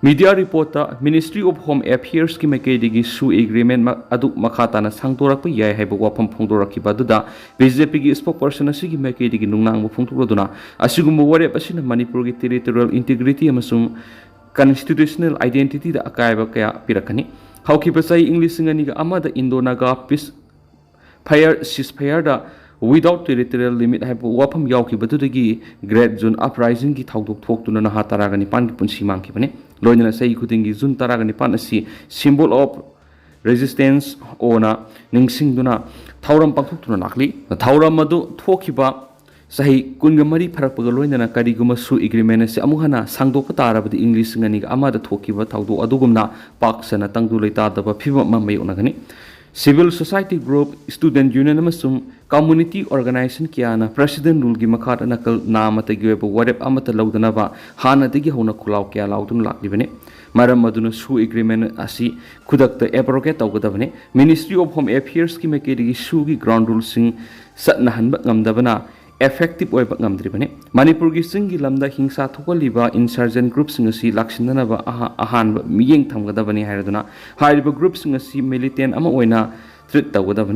Media reportꯇ Ministry of Home Affairsꯀꯤ ꯃꯥꯏꯀꯩꯗꯒꯤ ꯁꯨ agreement ꯃ-, ꯑꯗꯨ ꯃꯈꯥ ꯇꯥꯅ ꯁꯥꯡꯗꯣꯔꯛꯄ ꯌꯥꯏ ꯍꯥꯏꯕ ꯋꯥꯐꯝ ꯐꯣꯡꯗꯣꯔꯛꯈꯤꯕ ꯑꯗꯨꯗ BJPꯒꯤ spokesperson ꯑꯁꯤꯒꯤ ꯃꯥꯏꯀꯩꯗꯒꯤ ꯅꯨꯡꯅꯥꯡꯕ ꯐꯣꯡꯗꯣꯛꯂꯗꯨꯅ, ꯑꯁꯤꯒꯨꯝꯕ ꯋꯥꯔꯦꯞ ꯑꯁꯤꯅ ꯃꯅꯤꯄꯨꯔꯒꯤ territorial integrity ꯑꯃꯁꯨꯡ constitutional identityꯗ ꯑꯀꯥꯏꯕ ꯀꯌꯥ ꯄꯤꯔꯛꯀꯅꯤ꯫ ꯍꯧꯈꯤꯕ ꯆꯍꯤ ꯏꯪ ꯂꯤꯁꯤꯡ ꯑꯅꯤꯒ ꯑꯃꯗ Indo-Naga peace fire, ceasefireda without territorial limit ꯍꯥꯏꯕ ꯋꯥꯐꯝ ꯌꯥꯎꯈꯤꯕꯗꯨꯗꯒꯤ Great June Uprisingꯒꯤ ꯊꯧꯗꯣꯛ ꯊꯣꯛꯇꯨꯅ ꯅꯍꯥ ꯇꯔꯥꯒ ꯅꯤꯄꯥꯟꯒꯤ ꯄꯨꯟꯁꯤ ꯃꯥꯡꯈꯤꯕꯅꯤ꯫ ꯂꯣꯏꯅꯅ ꯆꯍꯤ ꯈꯨꯗꯤꯡꯒꯤ June ꯇꯔꯥꯒ ꯅꯤꯄꯥꯟ ꯑꯁꯤ symbol of resistance ꯑꯣꯏꯅ ꯅꯤꯡꯁꯤꯡꯗꯨꯅ ꯊꯧꯔꯝ ꯄꯥꯡꯊꯣꯛꯇꯨꯅ ꯂꯥꯛꯂꯤ꯫ ꯊꯧꯔꯝ ꯑꯗꯨ ꯊꯣꯛꯈꯤꯕ ꯆꯍꯤ ꯀꯨꯟꯒ ꯃꯔꯤ ꯐꯥꯔꯛꯄꯒ ꯂꯣꯏꯅꯅ ꯀꯔꯤꯒꯨꯝꯕ ꯁꯨ agreement ꯑꯁꯤ ꯑꯃꯨꯛ ꯍꯟꯅ ꯁꯥꯡꯗꯣꯛꯄ ꯇꯥꯔꯕꯗꯤ ꯏꯪ ꯂꯤꯁꯤꯡ ꯑꯅꯤꯒ ꯑꯃꯗ ꯊꯣꯛꯈꯤꯕ ꯊꯧꯗꯣꯛ ꯑꯗꯨꯒꯨꯝꯅ ꯄꯥꯛ ꯁꯟꯅ ꯇꯪꯗꯨ ꯂꯩꯇꯥꯗꯕ ꯐꯤꯕꯝ ꯑꯃ ꯃꯥꯌꯣꯛꯅꯒꯅꯤ꯫ Civil society group, student union ꯑꯃꯁꯨꯡ community organization ꯀꯌꯥꯅ president ruleꯒꯤ ꯃꯈꯥꯗ ꯅꯥꯀꯜ ꯅꯥꯃꯇꯒꯤ ꯑꯣꯏꯕ ꯋꯥꯔꯦꯞ ꯑꯃꯠꯇ ꯂꯧꯗꯅꯕ ꯍꯥꯟꯅꯗꯒꯤ ꯍꯧꯅ ꯈꯣꯜꯂꯥꯎ ꯀꯌꯥ ꯂꯥꯎꯗꯨꯅ ꯂꯥꯛꯂꯤꯕꯅꯤ꯫ ꯃꯔꯝ ꯑꯗꯨꯅ SoO agreement ꯑꯁꯤ ꯈꯨꯗꯛꯇ abrogate ꯇꯧꯒꯗꯕꯅꯤ꯫ Ministry of Home Affairsꯀꯤ ꯃꯥꯏꯀꯩꯗꯒꯤ SoOꯒꯤ ground ruleꯁꯤꯡ ꯆꯠꯅꯍꯟꯕ ꯉꯝꯗꯕꯅ effective ꯑꯣꯏꯕ ꯉꯝꯗ꯭ꯔꯤꯕꯅꯤ꯫ ꯃꯅꯤꯄꯨꯔꯒꯤ ꯆꯤꯡꯒꯤ ꯂꯝꯗ ꯍꯤꯡꯁꯥ ꯊꯣꯛꯍꯜꯂꯤꯕ insurgent groupꯁꯤꯡ ꯑꯁꯤ ꯂꯥꯛꯁꯤꯟꯅꯅꯕ ꯑꯍ-, ꯑꯍꯥꯟꯕ ꯃꯤꯠꯌꯦꯡ ꯊꯝꯒꯗꯕꯅꯤ ꯍꯥꯏꯔꯗꯨꯅ ꯍꯥꯏꯔꯤꯕ groupꯁꯤꯡ ꯑꯁꯤ militant ꯑꯃ ꯑꯣꯏꯅ treat ꯇꯧꯒꯗꯕꯅꯤ꯫